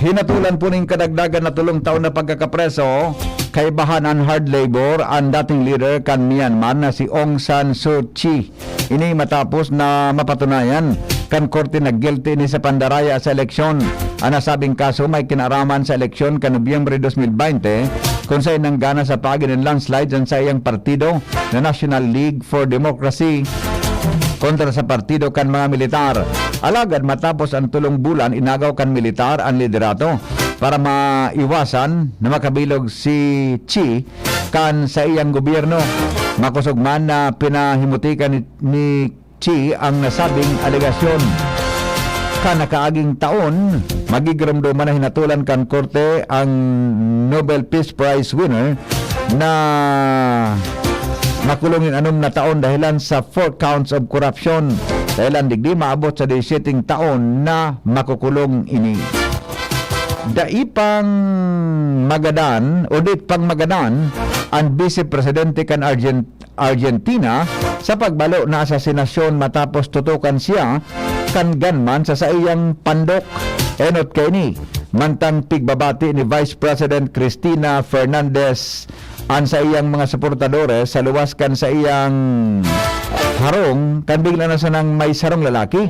Hinatolan po nin kadagdagan na tolong taon na pagkakapreso, kaibahan an hard labor, an dating leader kan Myanmar na si Aung San Suu Kyi. Ini matapos na mapatunayan kan korte na guilty ini sa pandaraya sa eleksyon. An nasabing kaso may kinaaraman sa eleksyon kan Nobyembre dos mil baynte, kun saen nanggana sa paagi nin landslide an saiyang partido na National League for Democracy kontra sa partido kan mga militar. Alagad matapos an tolong bulan, inagaw kan militar an liderato para maiwasan na makabilog si Kyi kan saiyang gobyerno. Makosog man na pinahimutikan ni, ni Kyi ang nasabing alegasyon. Kan nakaaging taon, magigiromdoman na hinatolan kan korte ang Nobel Peace Prize winner na makulong nin anom na taon dahelan sa four counts of corruption. Dahelan digdi, maabot sa disisiete taon na makukulong ini. Dai pang magadan o di pang magadan an Vice Presidente kan Argent-, Argentina sa pagbalo na asasinasyon matapos tutukan siya kan gunman sa saiyang pandok. Enot kaini, mantang pigbabati ni Vice President Cristina Fernandez an saiyang mga suportadores sa luwas kan saiyang harong kan bigla na sanang may sarong lalaki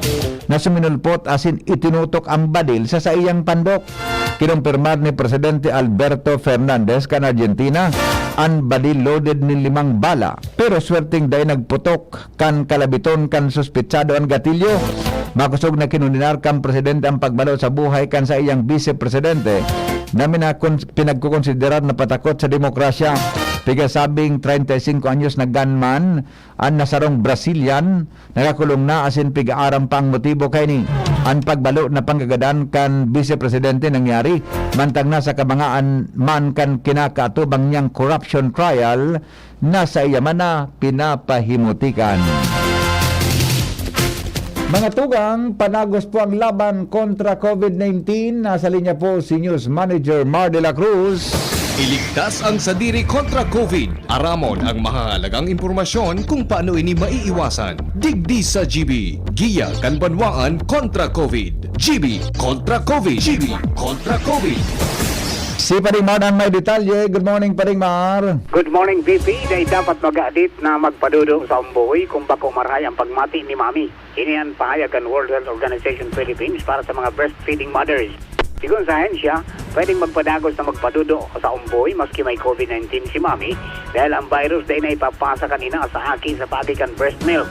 na suminulpot asin itinutok ang badil sa saiyang pandok. Kinumpirmar ni Presidente Alberto Fernandez kan Argentina an body loaded nin limang bala, pero swerteng dai nagputok kan kalabiton kan suspetsado an gatilyo. Makosog na kinondenar kan presidente an pagbalo sa buhay kan saiyang bise presidente na minakon-, pinagkokonsiderar na patakot sa demokrasya. Pigasabing treinta y cinco anyos na gunman an nasarong Brazilian, nakakulong na asin pig-aaram pa ang motibo kaini. An pagbalo na panggagadan kan bise presidente nangyari mantang nasa kabangaan man kan kinakaatubang niyang corruption trial na saiya man na pinapahimutikan. Mga tugang, panagos po ang laban kontra COVID nineteen. Nasa linya po si News Manager Mar de la Cruz. Iligtas ang sadiri kontra COVID. Aramon ang mahahalagang impormasyon kung paano ini maiiwasan. Digdi sa G B, Giya kan Banwaan kontra COVID. G B kontra COVID. G B kontra COVID. Si Paring Mar ang may detalye. Good morning, Paring Mar. Good morning, V P. Dai dapat mag-aadit na magpadudo sa umboy kung bako marahay ang pagmati ni Mami. Ini an pahayag kan World Health Organization Philippines para sa mga breastfeeding mothers. Sigon sa ahensya, pwedeng magpadagos na magpadudo sa umboy maski may COVID nineteen si Mami dahil ang virus dai na ipapasa kan ina sa aki sa paagi kan breast milk.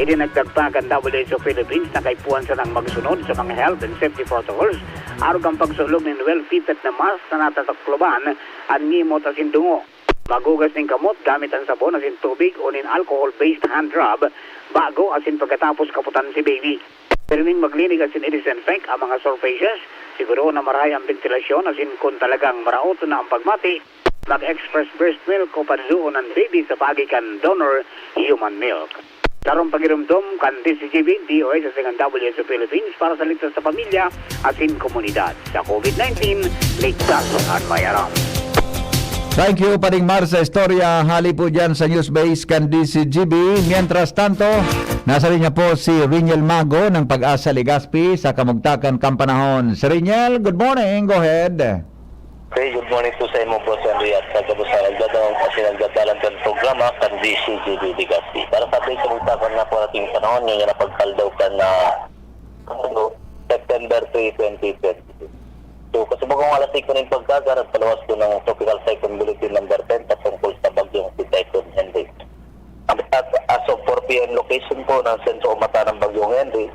Idinagdag pa kan W H O Philippines na kaipuhan sanang magsunod sa mga health and safety protocols arog kan pagsulog nin well-fitted na mask na natatakloban an ngimot asin dungo. Maghugas nin kamot gamit an sabon asin tubig o nin alcohol-based hand rub bago asin pagkatapos kaputan si baby. Pirming maglinig asin i-disinfect ang mga surfaces. Sigurohon na marahay ang bentilasyon asin kun talagang maraot na ang pagmati, mag-express breast milk o padudoon an baby sa paagi kan donor human milk. Sarong pagiromdom kan D C G B, D O H asin kan W H O Philippines para sa ligtas sa pamilya asin komunidad. Sa COVID nineteen, ligtas an may aram. Thank you, Paring Mar, sa istorya. Hali po dyan sa news base kan D C G B. Mientras tanto, nasa linya po si Riniel Mago ng Pag-asa Legazpi sa kamugtakan kan panahon. Si Riniel, good morning. Go ahead. Okay, good morning po sa imo, Boss Henry, at sa gabos na nagdadangog asin nagdadalan kan programa kan D C G B Legazpi. Para sa update sa bugtakan na po ating panahon, ngayon na pagkaldaw kan na September three, twenty twenty-two. So, kasubagong alas singko nin pagkaga, nagpaluwas po ng Tropical Cyclone Bulletin number ten patungkol sa bagyong si Typhoon Henry. Ang, at as of four P M location po ng sentro o mata ng Bagyong Henry,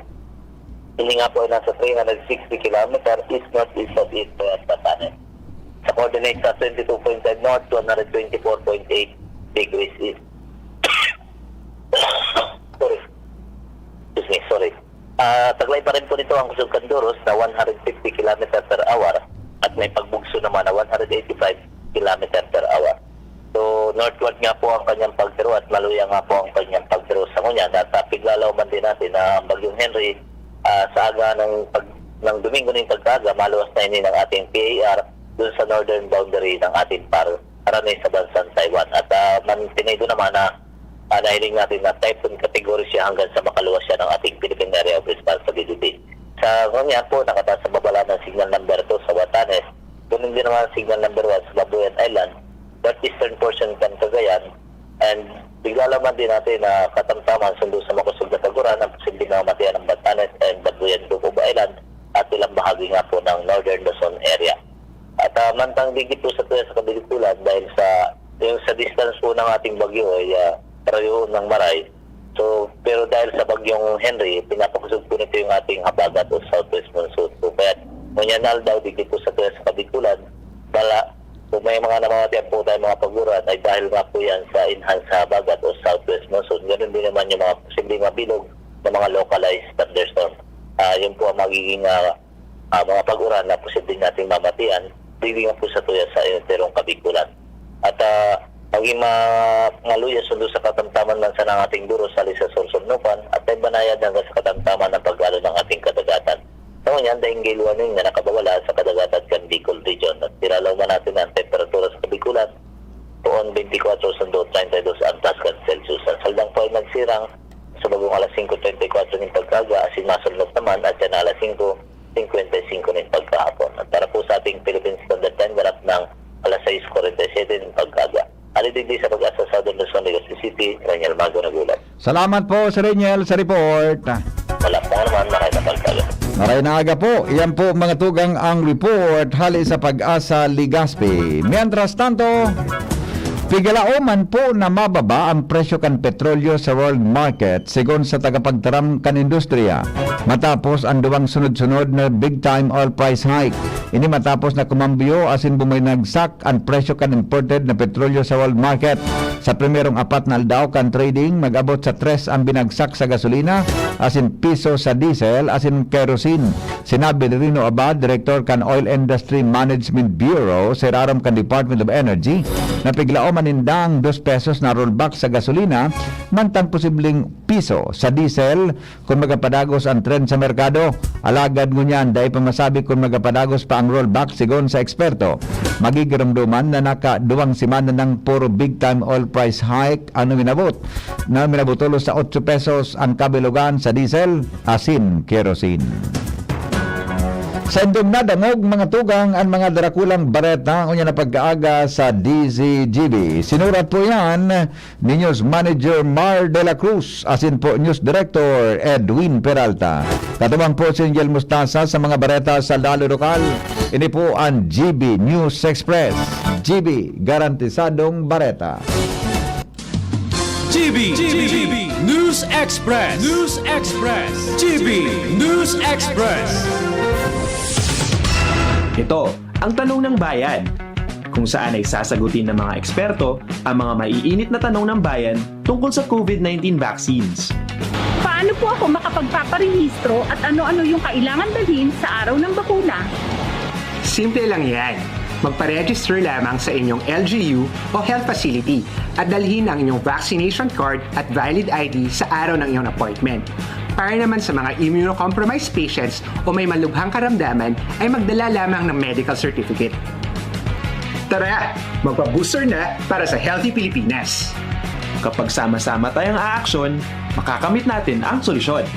ini nga po ay nasa three hundred sixty kilometer east-northeast of East Batanes. Sa coordinates sa twenty-two point five north, two hundred twenty-four point eight degrees east. Sorry. Excuse me, sorry. Ah, taglay pa rin po nito ang kusog kan Duros na one hundred fifty kilometer per hour at may pagbugso naman na one hundred eighty-five kilometer per hour. So, northward nga po ang kanyang pagtiro at maluya nga po ang kanyang pagtiro sa ngunyan. At, ah, piglalaw man din natin na ang Bagyong Henry, ah, sa aga ng pag-, ng Domingo ning pagkaaga, maluwas na ini ng ating P A R dun sa northern boundary ng ating par-, karani sa bansang Taiwan. At, ah, man-, tinido naman na, ah, nahiling natin na typhoon category siya hanggang sa makaluwas siya ng ating Philippine Area of Responsibility. Sa ngunyan po, nakataas sa babala ng signal number two sa Batanes, ganun din naman ang signal number one sa Babuyan Island, northeastern portion kan Cagayan, and piglalaw man din natin na katamtaman sundo sa makusog na taguran ang posibleng mamatian ng Batanes and Babuyan Group of Island at ilang bahagi nga po ng Northern Luzon area. At, ah, mantang digdi po sa tuya sa Kabidikulan dahil sa, yung sa distance po ng ating bagyo ay, ah, parayo ng maray. So, pero dahil sa Bagyong Henry, pinapakusog po nito yung ating habagat o southwest monsoon. So, kaya ngunyan na aldaw, digdi po sa tuya sa Kabidikulan, bala, kung may mga namamatian po tayong mga paguran, ay dahil nga po yan sa enhanced habagat o southwest monsoon. Ganun din naman yung mga posibleng mabilog na mga localized thunderstorm. Ah, yun po ang magiging, ah, ah, mga pag-uran na posible nating mamatian, digdi nga po sa tuya sa enterong Kabikulan. At, ah, maging ma-, maluya sundo sa katamtaman man sana ang ating Duros hali sa Sorsogon-Nopan at may banayad hanggang sa katamtaman ng pagkalo ng ating kadagatan. Sa ngunyan, daing gale warning na nakababala sa kadagatan kan Bicol Region at nilalaw man natin ang temperatura sa Kabikulan, poon twenty-four sundo treinta y dos ang taas kan Celsius. Ang saldang po ay nagsirang sa bagong alas singko treinta y kuwatro nin pagkaga, asin masulnop naman at yan alas singko singkwenta y singko nin pagkahapon. At para po sa ating Philippine Standard Time, ganap ng alas sais kwarenta y siyete nin pagkaga. Hali digdi sa Pag-asa Southern Luzon, Legazpi City, Raniel Mago nag-ulat. Salamat po, Sir Raniel, sa report. Wala po naman, maray na pagkaga. Maray na aga po. Iyan po, mga tugang, ang report hali sa Pag-asa Legazpi. Mientras tanto, Pigalaoman po na mababa ang presyo kan petrolyo sa world market, sigon sa tagapagtaram kan industriya, matapos ang duwang sunod-sunod na big-time oil price hike. Ini matapos na kumambyo asin buminagsak ang presyo kan imported na petrolyo sa world market. Sa primerong apat na aldaw kan trading, nag-abot sa tres ang binagsak sa gasolina asin piso sa diesel asin kerosene. Sinabi ni Rino Abad, direktor kan Oil Industry Management Bureau sa irarom kan Department of Energy, na piglaom man nindang dos pesos na rollback sa gasolina, mantang posibleng piso sa diesel kun magapadagos ang trend sa merkado. Alagad ngunyan, dai pa masabi kun magapadagos pa ang rollback, sigon sa eksperto. Magigiromdoman na naka duwang semana nang puro big-time oil price hike ang minabot, na minabutulos sa otso pesos ang kabilogan sa diesel asin kerosene. Sa indong nadangog, mga tugang, ang mga darakulang bareta unya na pag-aaga sa D Z G B. Sinurat po yan ni News Manager Mar de la Cruz, asin po News Director Edwin Peralta. Katubang po si Angel Mustasa sa mga bareta sa Dali Lokal. Ini po ang G B News Express. G B, garantisadong bareta. G B, G B, News Express, News Express, G B, News Express. Ito ang Tanong ng Bayan, kung saan ay sasagutin ng mga eksperto ang mga maiinit na tanong ng bayan tungkol sa COVID nineteen vaccines. Paano po ako makapagpaparehistro at ano-ano yung kailangan dalhin sa araw ng bakuna? Simple lang yan. Magpa-register lamang sa inyong L G U o health facility at dalhin ang inyong vaccination card at valid I D sa araw ng iyong appointment. Para naman sa mga immunocompromised patients o may malubhang karamdaman ay magdala lamang ng medical certificate. Tara, magpa-booster na para sa healthy Pilipinas! Kapag sama-sama tayong aaksyon, makakamit natin ang solusyon.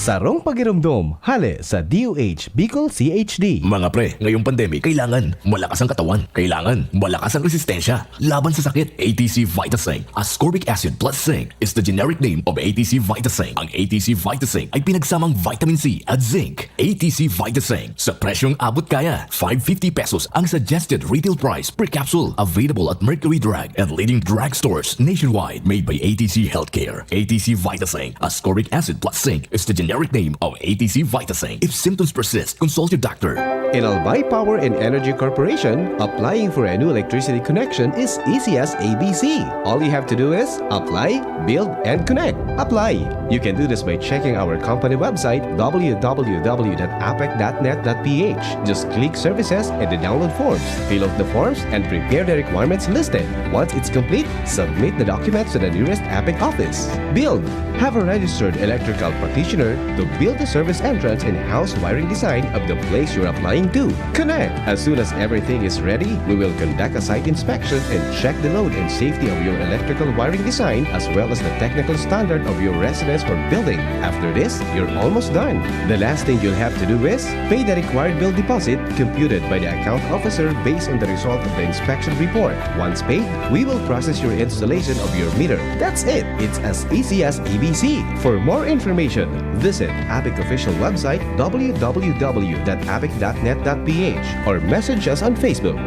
Sarong pagiromdom, hale sa D O H Bicol C H D. Mga pre, ngayong pandemic, kailangan malakas ang katawan. Kailangan malakas ang resistensya laban sa sakit. A T C Vitasing, ascorbic acid plus zinc, is the generic name of A T C Vitasing. Ang A T C Vitasing ay pinagsamang vitamin C at zinc. A T C Vitasing, sa presyong abot kaya. Five fifty pesos ang suggested retail price per capsule. Available at Mercury Drug and leading drugstores nationwide. Made by A T C Healthcare. A T C Vitasing, ascorbic acid plus zinc, is the generic name of A T C Vitasing. If symptoms persist, consult your doctor. In Albay Power and Energy Corporation, applying for a new electricity connection is easy as A B C. All you have to do is apply, build, and connect. Apply. You can do this by checking our company website, w w w dot apec dot net dot p h. Just click services and the download forms. Fill out the forms and prepare the requirements listed. Once it's complete, submit the documents to the nearest APEC office. Build. Have a registered electrical practitioner to build the service entrance and house wiring design of the place you're applying to. Connect. As soon as everything is ready, we will conduct a site inspection and check the load and safety of your electrical wiring design as well as the technical standard of your residence or building. After this, you're almost done. The last thing you'll have to do is pay the required bill deposit computed by the account officer based on the result of the inspection report. Once paid, we will process your installation of your meter. That's it. It's as easy as A B C. For more information, visit APEC official website w w w dot apec dot net dot p h or message us on Facebook.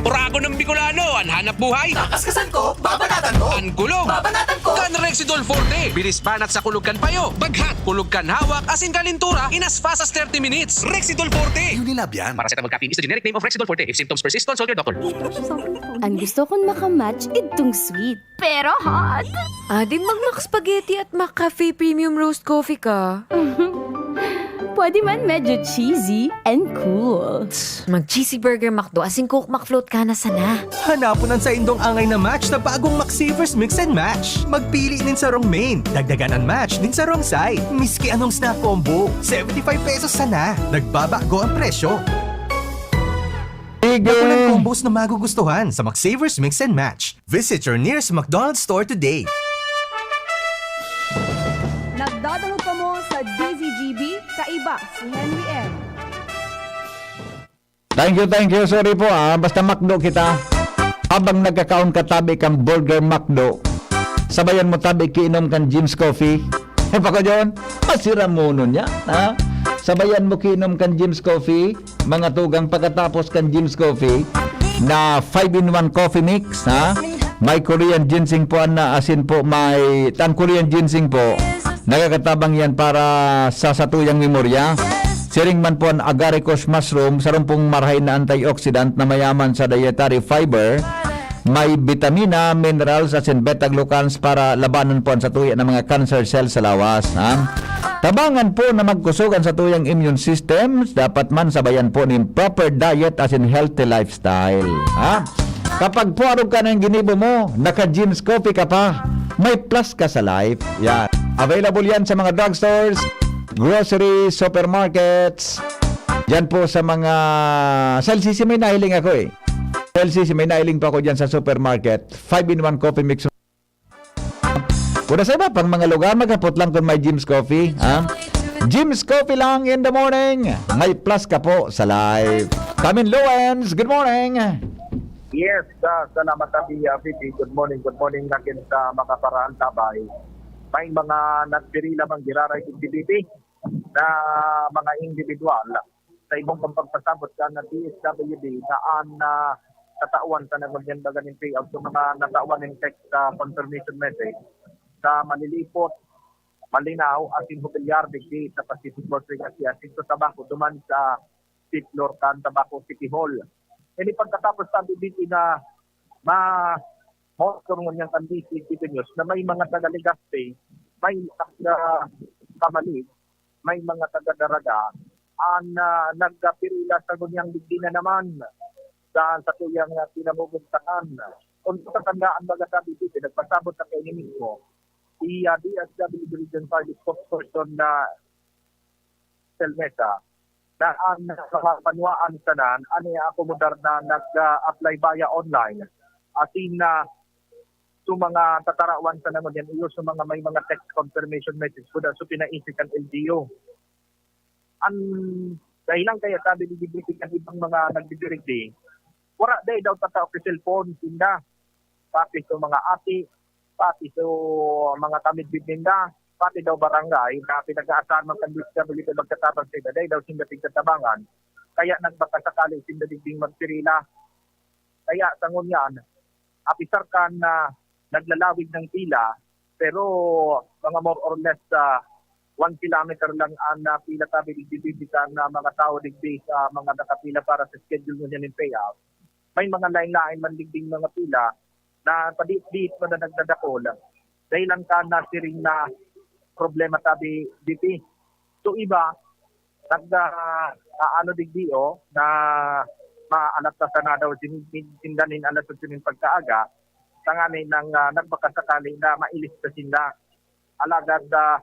Oragon ng Bicolano, an hanap buhay. Kakaskasan ko, babanatan ko. An gulo, babanatan ko. Kan Rexidol Forte. Bilis banat sa kulog kan payo, baghat, kulog kan hawak, asin kalintura in as fast as thirty minutes. Rexidol Forte. Unilab yan. Paracetamol caffeine is the generic name of Rexidol Forte. If symptoms persist, consult your doctor. Ang gusto kong makamatch, idtong sweet. Pero hot! Adi mag-Mac Spaghetti at Mac Cafe Premium Roast Coffee ka. Pwede man medyo cheesy and cool. Mag-cheesy burger McDo asin Coke McFloat ka na sana. Hanapon an saindong angay na match sa bagong McSavers Mix and Match. Magpili nin sarong main, dagdagan an match nin sarong side. Miski anong snack combo, seventy five pesos sana. Nagbabago ang presyo. Sige. Dako ng combos na magugustuhan sa McSavers Mix and Match. Visit your nearest McDonald's store today. Nagdadangog kamo sa D Z G B, kaiba si Henry M. Thank you, thank you. Sorry po, ah. Basta McDo kita. Habang nagkakaon ka tabi kang Burger McDo, sabayan mo tabi kiinom kan Jim's Coffee. Eh, pako John, masiramunon niya, ha? Sabayan mo kiinom kan Jim's Coffee, mga tugang, pagkatapos kan Jim's Coffee, na five-in-one coffee mix, ha? May Korean ginseng po, an, asin po, may, ang Korean ginseng po, nakakatabang yan para sa satuyang memorya. Siring man po an agaricus mushroom, sarong pong marahay na antioxidant na mayaman sa dietary fiber. May bitamina, minerals, asin beta-glucans para labanan po an satuya na mga cancer cells sa lawas, ha? Tabangan po na magkusog an satuyang immune system, dapat man sabayan po nin proper diet asin healthy lifestyle, ha? Kapag po arog ka ng ginibo mo, naka-Jim's Coffee ka pa, may plus ka sa life. Yan. Available yan sa mga drugstores, groceries, supermarkets. Diyan po sa mga, sa L C C may nahiling ako eh. Sa L C C may nahiling pa ako diyan sa supermarket. Five-in-one coffee mix. Kung sa iba pang mga lugar, maghapot lang kung may Jim's Coffee, ha? Jim's Coffee lang in the morning. May plus ka po sa life. Kamin Lowens, good morning. Yes, uh, salamat, Abi, uh, Bibi. Good morning, good morning natin sa mga paraantabay. May mga nagpirila mang giraray, Bibi, na mga individual sa ibang pagpasabot sa na D S W D na an uh, natawan sa nangunyan baga nin payout sa mga natawan nin text uh, confirmation message sa Malilipot, Malinaw, asin Jubilar, digdi sa Pacific Board Legacy, asin sa Tabaco, duman sa fifth floor kan Tabaco City Hall. Ini pagkatapos sa B B T na ma monitor ngunyan kan D C T V News na may mga taga Legazpi, may taga Camalig, may mga taga Daraga, an uh, nagpirila sa ngunyan digdi na naman sa satuyang uh, pinamumugtakan. Kung tatandaan baga sa B B T, nagpasabot na kayo mismo, si uh, D S W D Region five spokesperson na Selmesa, na ang mga banwaan sanan an i-akomodar na nag-apply via online. Asin na so mga tatarawan sa nangon yan, iyo so mga may mga text confirmation message kuda so pinaisi kan L G U. Ang dahilan kaya sabi ni G B T kan ibang mga nagdidirigdi, wala dahil daw tatao sa cellphone, tinda, pati sa mga ati, pati so mga kamidbid ninda, pati daw barangay na pinag-aasahan man kan D S W D magkatabang sa edad, daw sinda tigtatabangan. Kaya nagbaka sakali sinda digding magpirila. Kaya sa ngunyan, apisar kan na naglalawig ng pila, pero mga more or less uh, one kilometer lang ang uh, pila tabi digdi sa uh, mga tao digdi sa uh, mga nakapila para sa schedule ngunyan ng payout. May mga lain-lain man digding mga pila na padiit-diit man na nagdadakol. Dahil lang ka nasiring na problema tabi D P. So iba, nag uh, ano digdi o na maalat na sana daw sindanin alas otso nin pagkaaga, tangani nang uh, nagbakasakali na mailis sa sinda. Alagad uh,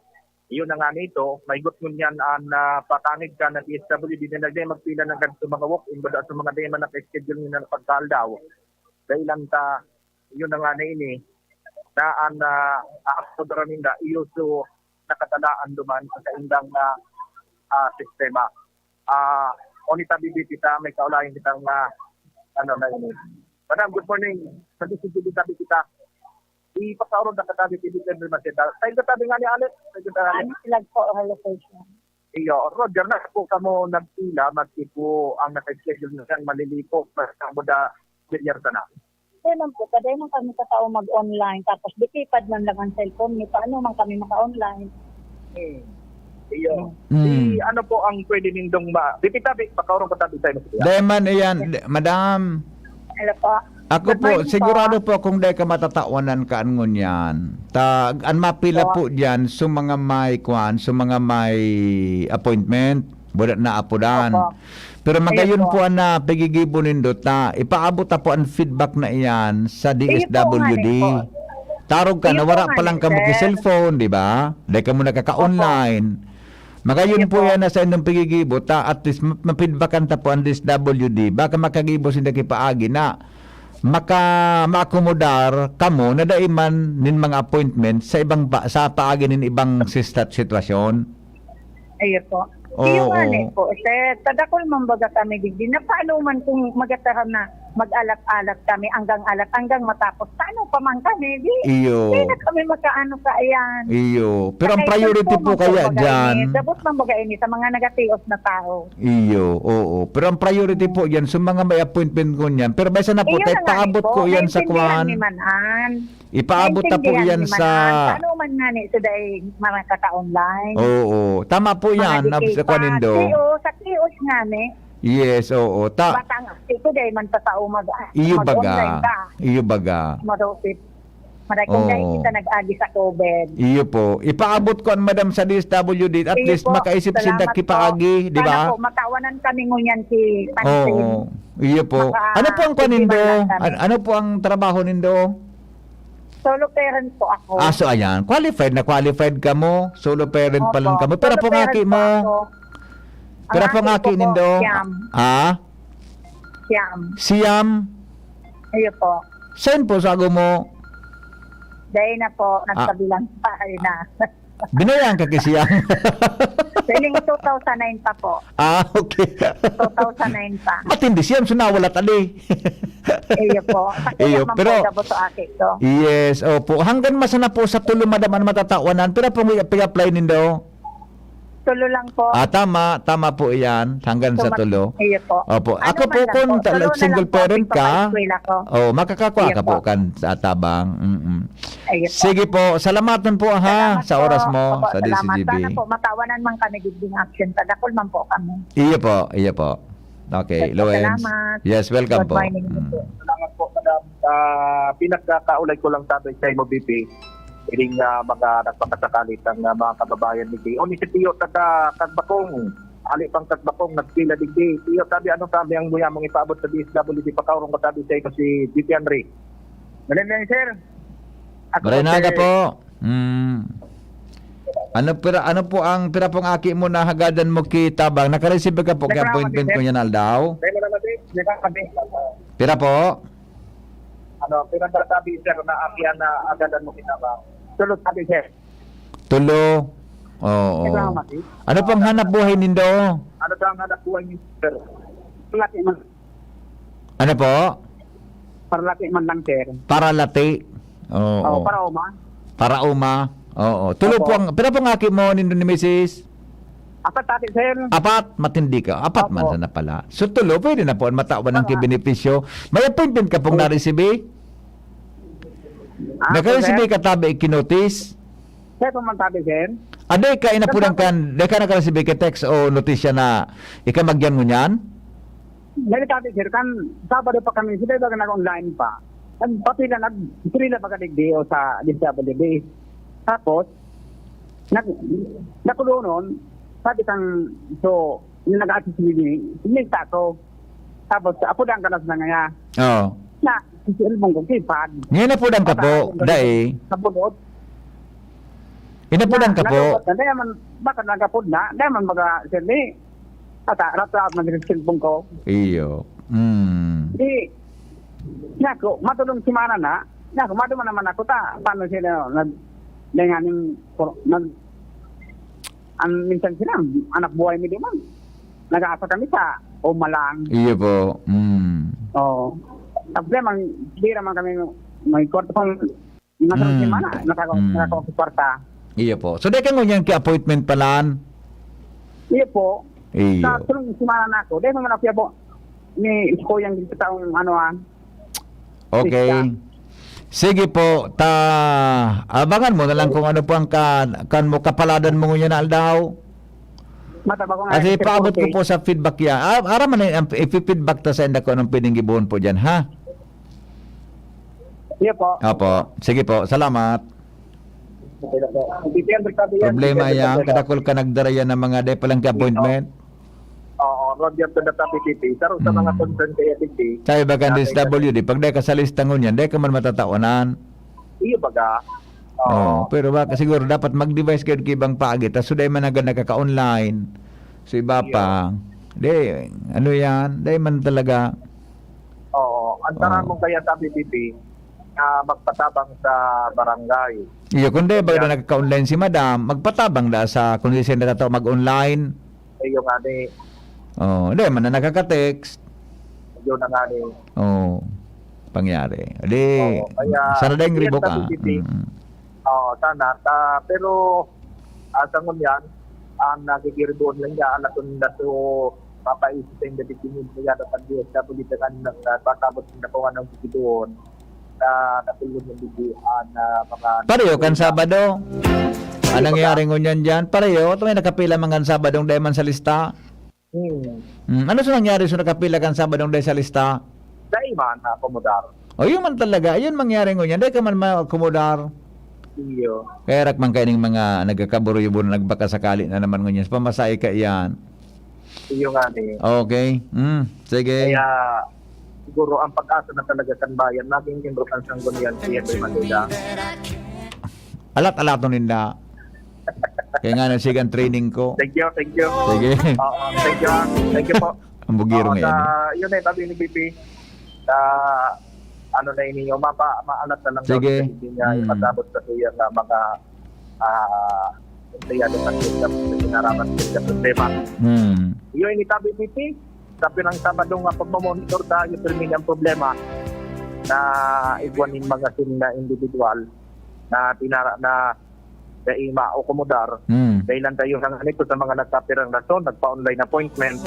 iyon na nga nito, may gutngon yan an uh, patangid ka na D S W D na nagday magpila na gad sa mga walk-in, bada sa mga dema na schedule nila na pagkaaldaw. Dahil lang ta, iyon na nga na ini, na an uh, aakto ninda, iyo so nakatalaan duman sa kaindang na uh, sistema. Ah, uh, onita bibit kita, may kaulayan kitang uh, ano na ini. Madam, good morning. Sa D C T V tabi kita. Ipakaurod na katabi, hindi ka rin masita. Tayo katabi nga ni Alex. Tayo katabi. Ano sila po ang location? Iyo, Roger, na po kamo nagpila, magti po ang naka-schedule na siyang malilipo, mas kamo da bilyar sana. Kaya man po, kada man kami sa tao mag-online, tapos di keypad man lang ang cellphone, ni paano man kami maka-online? Hmm. Iyo. Mm. Di, ano po ang pwede nindong ma... Di kita, di, pakaurong ko tabi tayo. Dahil man iyan, madam. Hello po. Ako po, sigurado po kung dai ka matatawanan ka an ngunyan. Ta, an mapila po diyan, so mga may kwan, so mga may appointment, wala na apudan. Pero magayon po an napigigibo nindo ta, ipaabot ta po an feedback na iyan sa D S W D. Tarog ka na wala pa lang kamo ki-cellphone, di ba? Dai kamo nakaka-online. Magayon po yan na sa indong pigigibo ta, at least ma- mapidbakan ta po ang D S W D. Baka makagibo sinda kipaagi na maka maakomodar kamo na dai man nin mga appointment sa ibang pa, sa paagi nin ibang sistat sitwasyon. Ayo po. Iyo Oo. nga ni po, sir. Tadakol man baga kami digdi. Na paano man kung magataram na mag-alat-alat kami hanggang alat, hanggang matapos. Paano pa man kami? Di, Iyo. di na kami makaano ka, ayan. Iyo. Pero ang Kakaisog priority po po man po kaya baga dyan, ini. Dabot man baga ini sa mga nagatios na tao. Iyo, oo. Pero ang priority po dyan, sa mga may appointment ko niyan. Pero may sana po, Iyo tayo na nga ni paabot po. ko yan sa Naintindihan kwan. ni man an. Ipaabot ta po Naintindihan yan ni man sa an. Paano man nga ni, so dahil mga kaka-online. Oo. Tama po Mga yan, nab-, sa kwan decade nindo. pa. Kios, sa kios nga ni. Yes, oo. Ta- Bata nga, ito dahil man pa sa umag-, Iyo baga. mag-online ka. Iyo baga. Marupit. Maray kung Oo. dahil kita nag-agi sa COVID. Iyo po. Ipaabot ko an madam sa D S W D. At Iyo least po. makaisip sinda Salamat kipaagi, po. di Sana ba? po, matawanan kami ngunyan si Pansin. Oo. Iyo po. Maka- Ano po ang kwan nindo? Itiman lang kami. An-, ano po ang trabaho nindo? Solo parent po ako. Ah, so ayan. Qualified na qualified ka mo. Solo parent pa lang Opo. ka mo. Pero Solo po nga parent ki po mo. ako. Ang Pero po aki nga ko ki po, nindo. siyam. Ah? Siyam. Siyam? Iyo po. Saan po sa Agumo? Dahil na po, Ah. nagkabilang bahay na. Binayan ka ki siyam? Feeling two thousand nine pa po. Ah, okay. Two thousand nine pa. Matindi siyam, so nawala tali. Iyo po. Sa Iyo, kuya man pero po, gabos sa aki ko. Yes, opo. Hanggang masa na po sa tulo, madam, ang matatawanan? Pero po, may pag-apply nindo? Tulo lang po. Ah, tama. Tama po iyan. Hanggang So, sa mat-, tulo. iyo po. Opo. Ano Ako man po, lang kung po, tal-, tulo na single lang po, parent ka, pagpapaeskwela ko. oh, makakakwa Iyo ka po po. kan sa atabang. Mm-mm. Iyo po. Sige po. Salamatan po, ha, Salamat sa po. oras mo, Opo, sa salamat. D C G B. Sana po, matawanan man kami digding action. Tadakol man po kami. Iyo po. Iyo po. Okay, Opo, Loens. salamat. Yes, welcome Good po. morning. Mm. Salamat po, madam. Ah, pinagkakaulay ko lang sabi sa imo, B P. Iring, ah, mga nagpakasakali tang, ah, mga kababayan ni Jay. O ni si Tiyo, taga Tagbakong. Ali pang Tagbakong, nagpila digdi. Tiyo, sabi, ano sabi ang muya mong ipaabot sa D S W D? Pakaurong ko sabi sa imo si G P Henry. Ganun lang, sir. Ako Maray po, na aga sir. po. Hmm. Ano pira, ano po ang pira pong aki mo na hagadan mo ki Tabang? Nakareceive ka po kay Nagpira ako, appointment sir. ko yan aldaw? Nagpira ako, sir. Nagpira ako, sir. Pira po? Ano, pinagsasabi, sir, na aki na agadan mo ki Tabang. Tulo sabi, sir. Tulo? Oo. Salamat, eh. Ano pang hanap buhay nindo? Ano pang hanap buhay nindo, sir? Laki man. Ano po? Paralati man lang, sir. Paralati? Oo. Oh, para uma. Para uma? Oo. Tulo Opo. po ang, pira pong aki mo nindo ni misis? Apat, ate, sir. Apat? Matindi ka. Apat man Opo. sana pala. So, tulo, pwede na po. Matawan ang Para. kibenepisyo. May appointment ka pong Opo. na-receive? Ah, Naka-receive sir? ka tabi, kinotis? Sir, kung magsabi, sir? Ah, di ka inapunan Sir, kan, di ka naka-receive ka text o notisya na ika magyan mo niyan? Dali sabi, sir, kan Sabado pa kami, sila baga nag-online pa. Nagpapila, nagpila pa kadigdi o sa D S W D. Tapos, nag-, nakulonon, sabi kang, so, nag-assist ni, sinita ko. Tapos, apo, daan ka na sa ngaya. Oo. Na, si cellphone ko, keypad. Ngayon napunan ka Baka po, ako, dai. Sa bulot. Inapunan Na, ka po. nalubat na, dai man, baka nagapod na, dai man baga, sir, di. Ata, rap-rap man sa cellphone ko. Iyo. Mm. Di, nako, matulong semana na, nako, maduman naman ako ta. Paano sila, nag-, dai nga ning, nag-, An minsan sila, anak buhay mi duman. Nag-aasa kami sa Umalang. Iyo po. Mm. Oo. Tapos man, di naman kami may kwarto pang mga Mm. semana, nakaka-, Mm. nakakakwarta. Iyo po. So, dai ka ngunyan ki appointment palan? Iyo po. Iyo. Sa tulong semana na ako, dai naman ako po ni kuyang taong ano, ah, Okay. Pista. Sige po, ta-, abangan mo na lang kung ano po ang ka-, kan mo kapaladan mo ngunyan na aldaw. Matabang ko nga Kasi yung paabot ko reporte. po sa feedback yan. Ah, ara man ang, ang ipi-feedback ta sa inda kung anong pwedeng gibohon po dyan, ha? Iya po. Opo. Sige po, salamat. Okay na po. Ang B P M, sabi yan, Problema B P M, yan, sabi yan. kadakol ka nagdara yan ng mga day pa lang ka appointment. Oo, Roger, sa Data P P P. Sa, sa mga Mm. concern kaya, P P P, Sabi ba kan natin D S W D, pag dai ka sa lista ngunyan, dai ka man matatawanan. Iyo baga? Oo. Oo, pero baka siguro dapat mag-devise kayo kibang paagi, tas so dai man agad nakaka-online. So iba Iyo. pa. Di, ano yan? Dai man talaga. Oo. Ang Oo. taramon kaya sa P P P, na magpatabang sa barangay. Iyo, kung dai ba Kaya na nagka-online si madam, magpatabang da sa kung di siya natatawa mag-online. Iyo nga ni. Oh, di man na nakaka-text. Yun na nga ni. Oh, pangyari. Di, Oo, kaya, sana dahil ribo ka. P P P. Mm. Oo, sana. Ta, pero, ah, sa ngunyan, ang nagigiribuon lang niya, alas ondas o papaisip sa inda di pinili niya, at ang D S W D kan, ah, pasabot na kung anong gigibuon. Na natulog ng bibi, ah, na mga Pareho kan Sabado. Ano nangyari ngunyan dyan? Pareho, ito may nakapila man kan Sabadong dai man sa lista. Hmm. Hmm, ano sa nangyari sa nakapila kan Sabadong dai sa lista? Dai man, akomodar. O, yun man talaga. Ayun mangyari ngunyan. Dai ka man ma-akomodar. Iyo. Kaya rak man kaining mga nagkakaburuyo-buruyo, nagbaka sakali na naman ngunyan. Sa pamasahe ka iyan. Iyo nga ni. Okay. Hmm, sige. Kaya, siguro ang pag-asa na talaga kan bayan, maging ginro kan sanggunian, siya kay Manila. Alat-alaton ninda. Kaya nga, nasigang training ko. Thank you, thank you. Sige. Oo, thank you, ah. Thank you po. Ang bugiro Oo, ngayon, sa, eh. Yun eh, sabi ni B P, sa, ano na ini, yung mapa-, maalat na lang daw Sige. Hindi niya Hmm. ipasabot sa tuya na mga, ah, empleyado sa system, sa kinaraman sa problema. Hmm. Yun, ini sabi ni B P, sa pirang Sabado nga pagmamonitor tayo, pirmi niyang problema na igwa nin mga sini na individual na tinara-, na dai maakomodar. Hmm. Dahilan tayo sa ganito sa mga nagkapirang rason, nagpa-online appointment,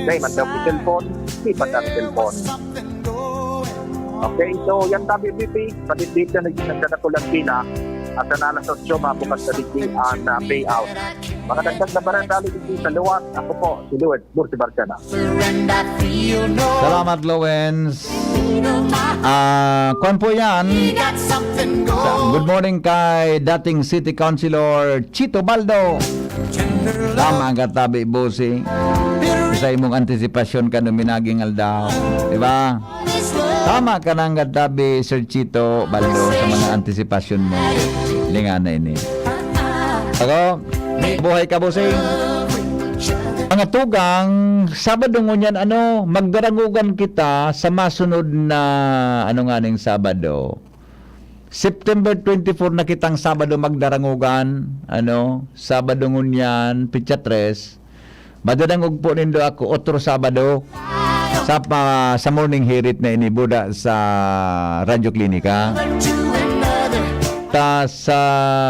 dai man daw cellphone, di pa daw cellphone. Okay, so yan tabi, B P, padidit na naging nagkadakulang pila, at sa alas otso, mabukas na digdi ang, ah, payout. Mga dagdag na barang dali digdi sa luwas, ako po, si Luis Bursi Barcena. Salamat, Lowens. Ah, kwan po yan. Sa, good morning kay dating City Councilor Chito Baldo. Tama ang katabi, Bossing. Sa imong antisipasyon ka nung minaging aldaw. Di ba? Tama ka nang katabi, Sir Chito Baldo, sa mga antisipasyon mo. Linga na ini. Ako, buhay ka, Bossing. Mga tugang, Sabado ngunyan, ano, magdarangugan kita sa masunod na, ano nga ning Sabado. September twenty-four na kitang Sabado magdarangugan, ano, Sabado ngunyan, petsa tres. Madarangog po nindo ako otro Sabado sa pa, sa morning hirit na inibuda sa Radyo Klinika. Ta sa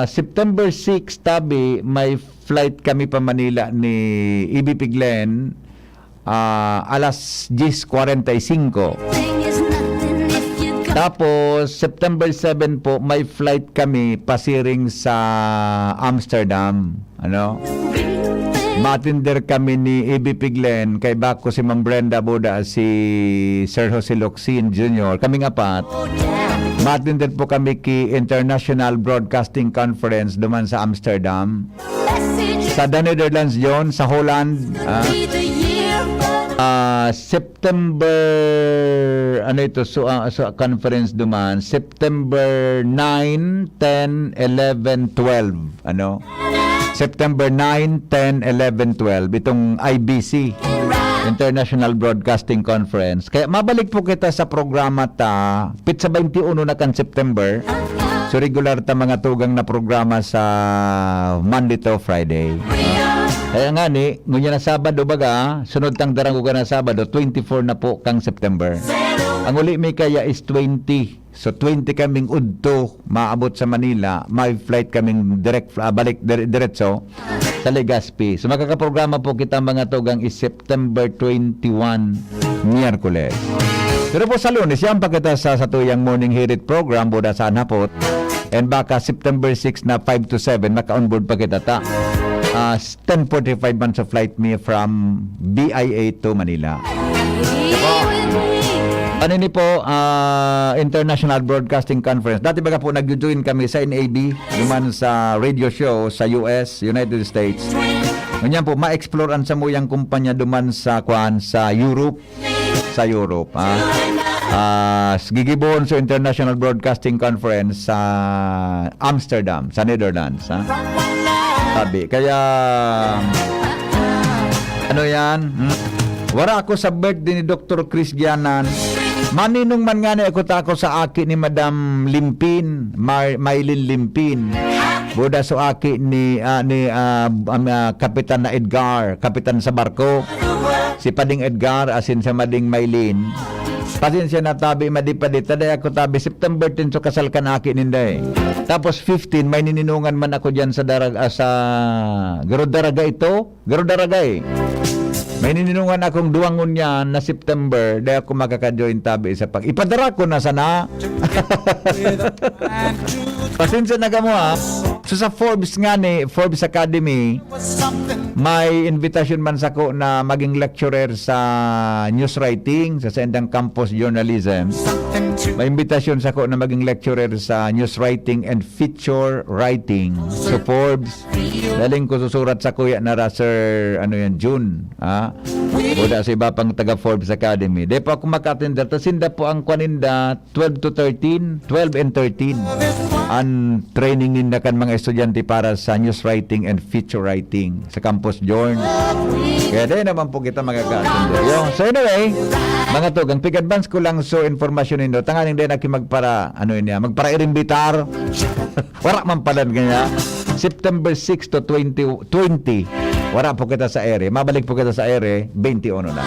September six, tabi, may flight kami pa Manila ni E B P Glenn, ah, alas diyes kwarenta y singko. Tapos, September seven po, may flight kami pasiring sa Amsterdam. Ano? Matinder kami ni E B P Glenn, kay bako si Ma'am Brenda Buda, si Sir Jose Locsin Junior, kaming apat. Matinder po kami ki International Broadcasting Conference duman sa Amsterdam. Sa The Netherlands yon, sa Holland, ah, ah, September, ano ito, so, ah, so, conference duman, September nine, ten, eleven, twelve, ano? September nine, ten, eleven, twelve, itong I B C, International Broadcasting Conference. Kaya mabalik po kita sa programa ta, petsa twenty-uno na kan September. So, regular ta mga tugang na programa sa Monday to Friday. Ah, kaya nga ni, ngunyan na Sabado baga, sunod tang darangugan na Sabado, twenty-four na po kang September. Ang uli mi kaya is twenty. So, twenty kaming udto, maabot sa Manila, may flight kaming direct, ah, balik, dire-, diretso sa Legazpi. So, makakaprograma po kita, mga tugang, is September twenty-one, Miyerkules. Pero po sa Lunes, yan pa kita sa satuyang Morning Hirit program, buda sa Anhapot. And baka September six na five to seven, maka-onboard pa kita ta. Ah, ten forty-five man sa flight mi from B I A to Manila. Ano ni po, ah, International Broadcasting Conference. Dati baga po nagjo-join kami sa N A B, duman sa radio show sa U S, United States. Ngunyan po, ma-explore ang samuyang kumpanya duman sa, kwan, sa Europe. Sa Europe, ah. Ah, s-, gigibohon sa International Broadcasting Conference sa Amsterdam, sa Netherlands, ha? Sabi, kaya, ano yan? Hmm? Wara ako sa birthday ni Doktor Chris Gianan. Maninong man nga ni ako ta ako sa aki ni Madam Limpin, Mar-, Maylin Limpin. Buda so aki ni, ah, ni, ah, um, ah, Kapitan na Edgar, kapitan sa barko. Si Pading Edgar, asin si Mading Maylin. Pasensya na tabi, madi pa dita, dai ako tabi, September ten so kasal kan aki ninda eh. Tapos fifteen, may nininungan man ako diyan sa darag-, ah, sa Garo Daraga ito, Garo Daraga eh. May nininungan akong duwang ngunyan na September, dai ako makaka-join tabi sa pag-, ipadara ko na sana. Pasensya na kamo, ha. So, sa Forbes nga ni, Forbes Academy, may invitation man sako na maging lecturer sa news writing, sa saindang campus journalism. May invitation sako na maging lecturer sa news writing and feature writing. So, Forbes, daling ko susurat sa kuya na ra, Sir, ano yan, June, ha? Buda sa iba pang taga Forbes Academy. Di pa ako maka-attend dito. Sinda po ang kwaninda, twelve to thirteen, twelve and thirteen. Ang training ninda kan mga estudyante para sa news writing and feature writing sa Campus Journal. Kaya di naman po kita magkakaintindi. Yung, so anyway, mga tugang, pig-advance ko lang so informasyon nindo. Tanganing di na ki magpara, ano yun yan, magpara-irimbitar. Wala man pala ganyan. September six to twenty, twenty. Wala po kita sa ere. Mabalik po kita sa ere, twenty-one na.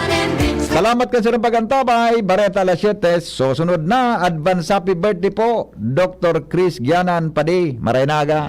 Salamat kasi ng pag-antabay. Bareta alas siyete. So, sunod na. Advance happy birthday po, Doctor Chris Gianan Padi, Maraynaga.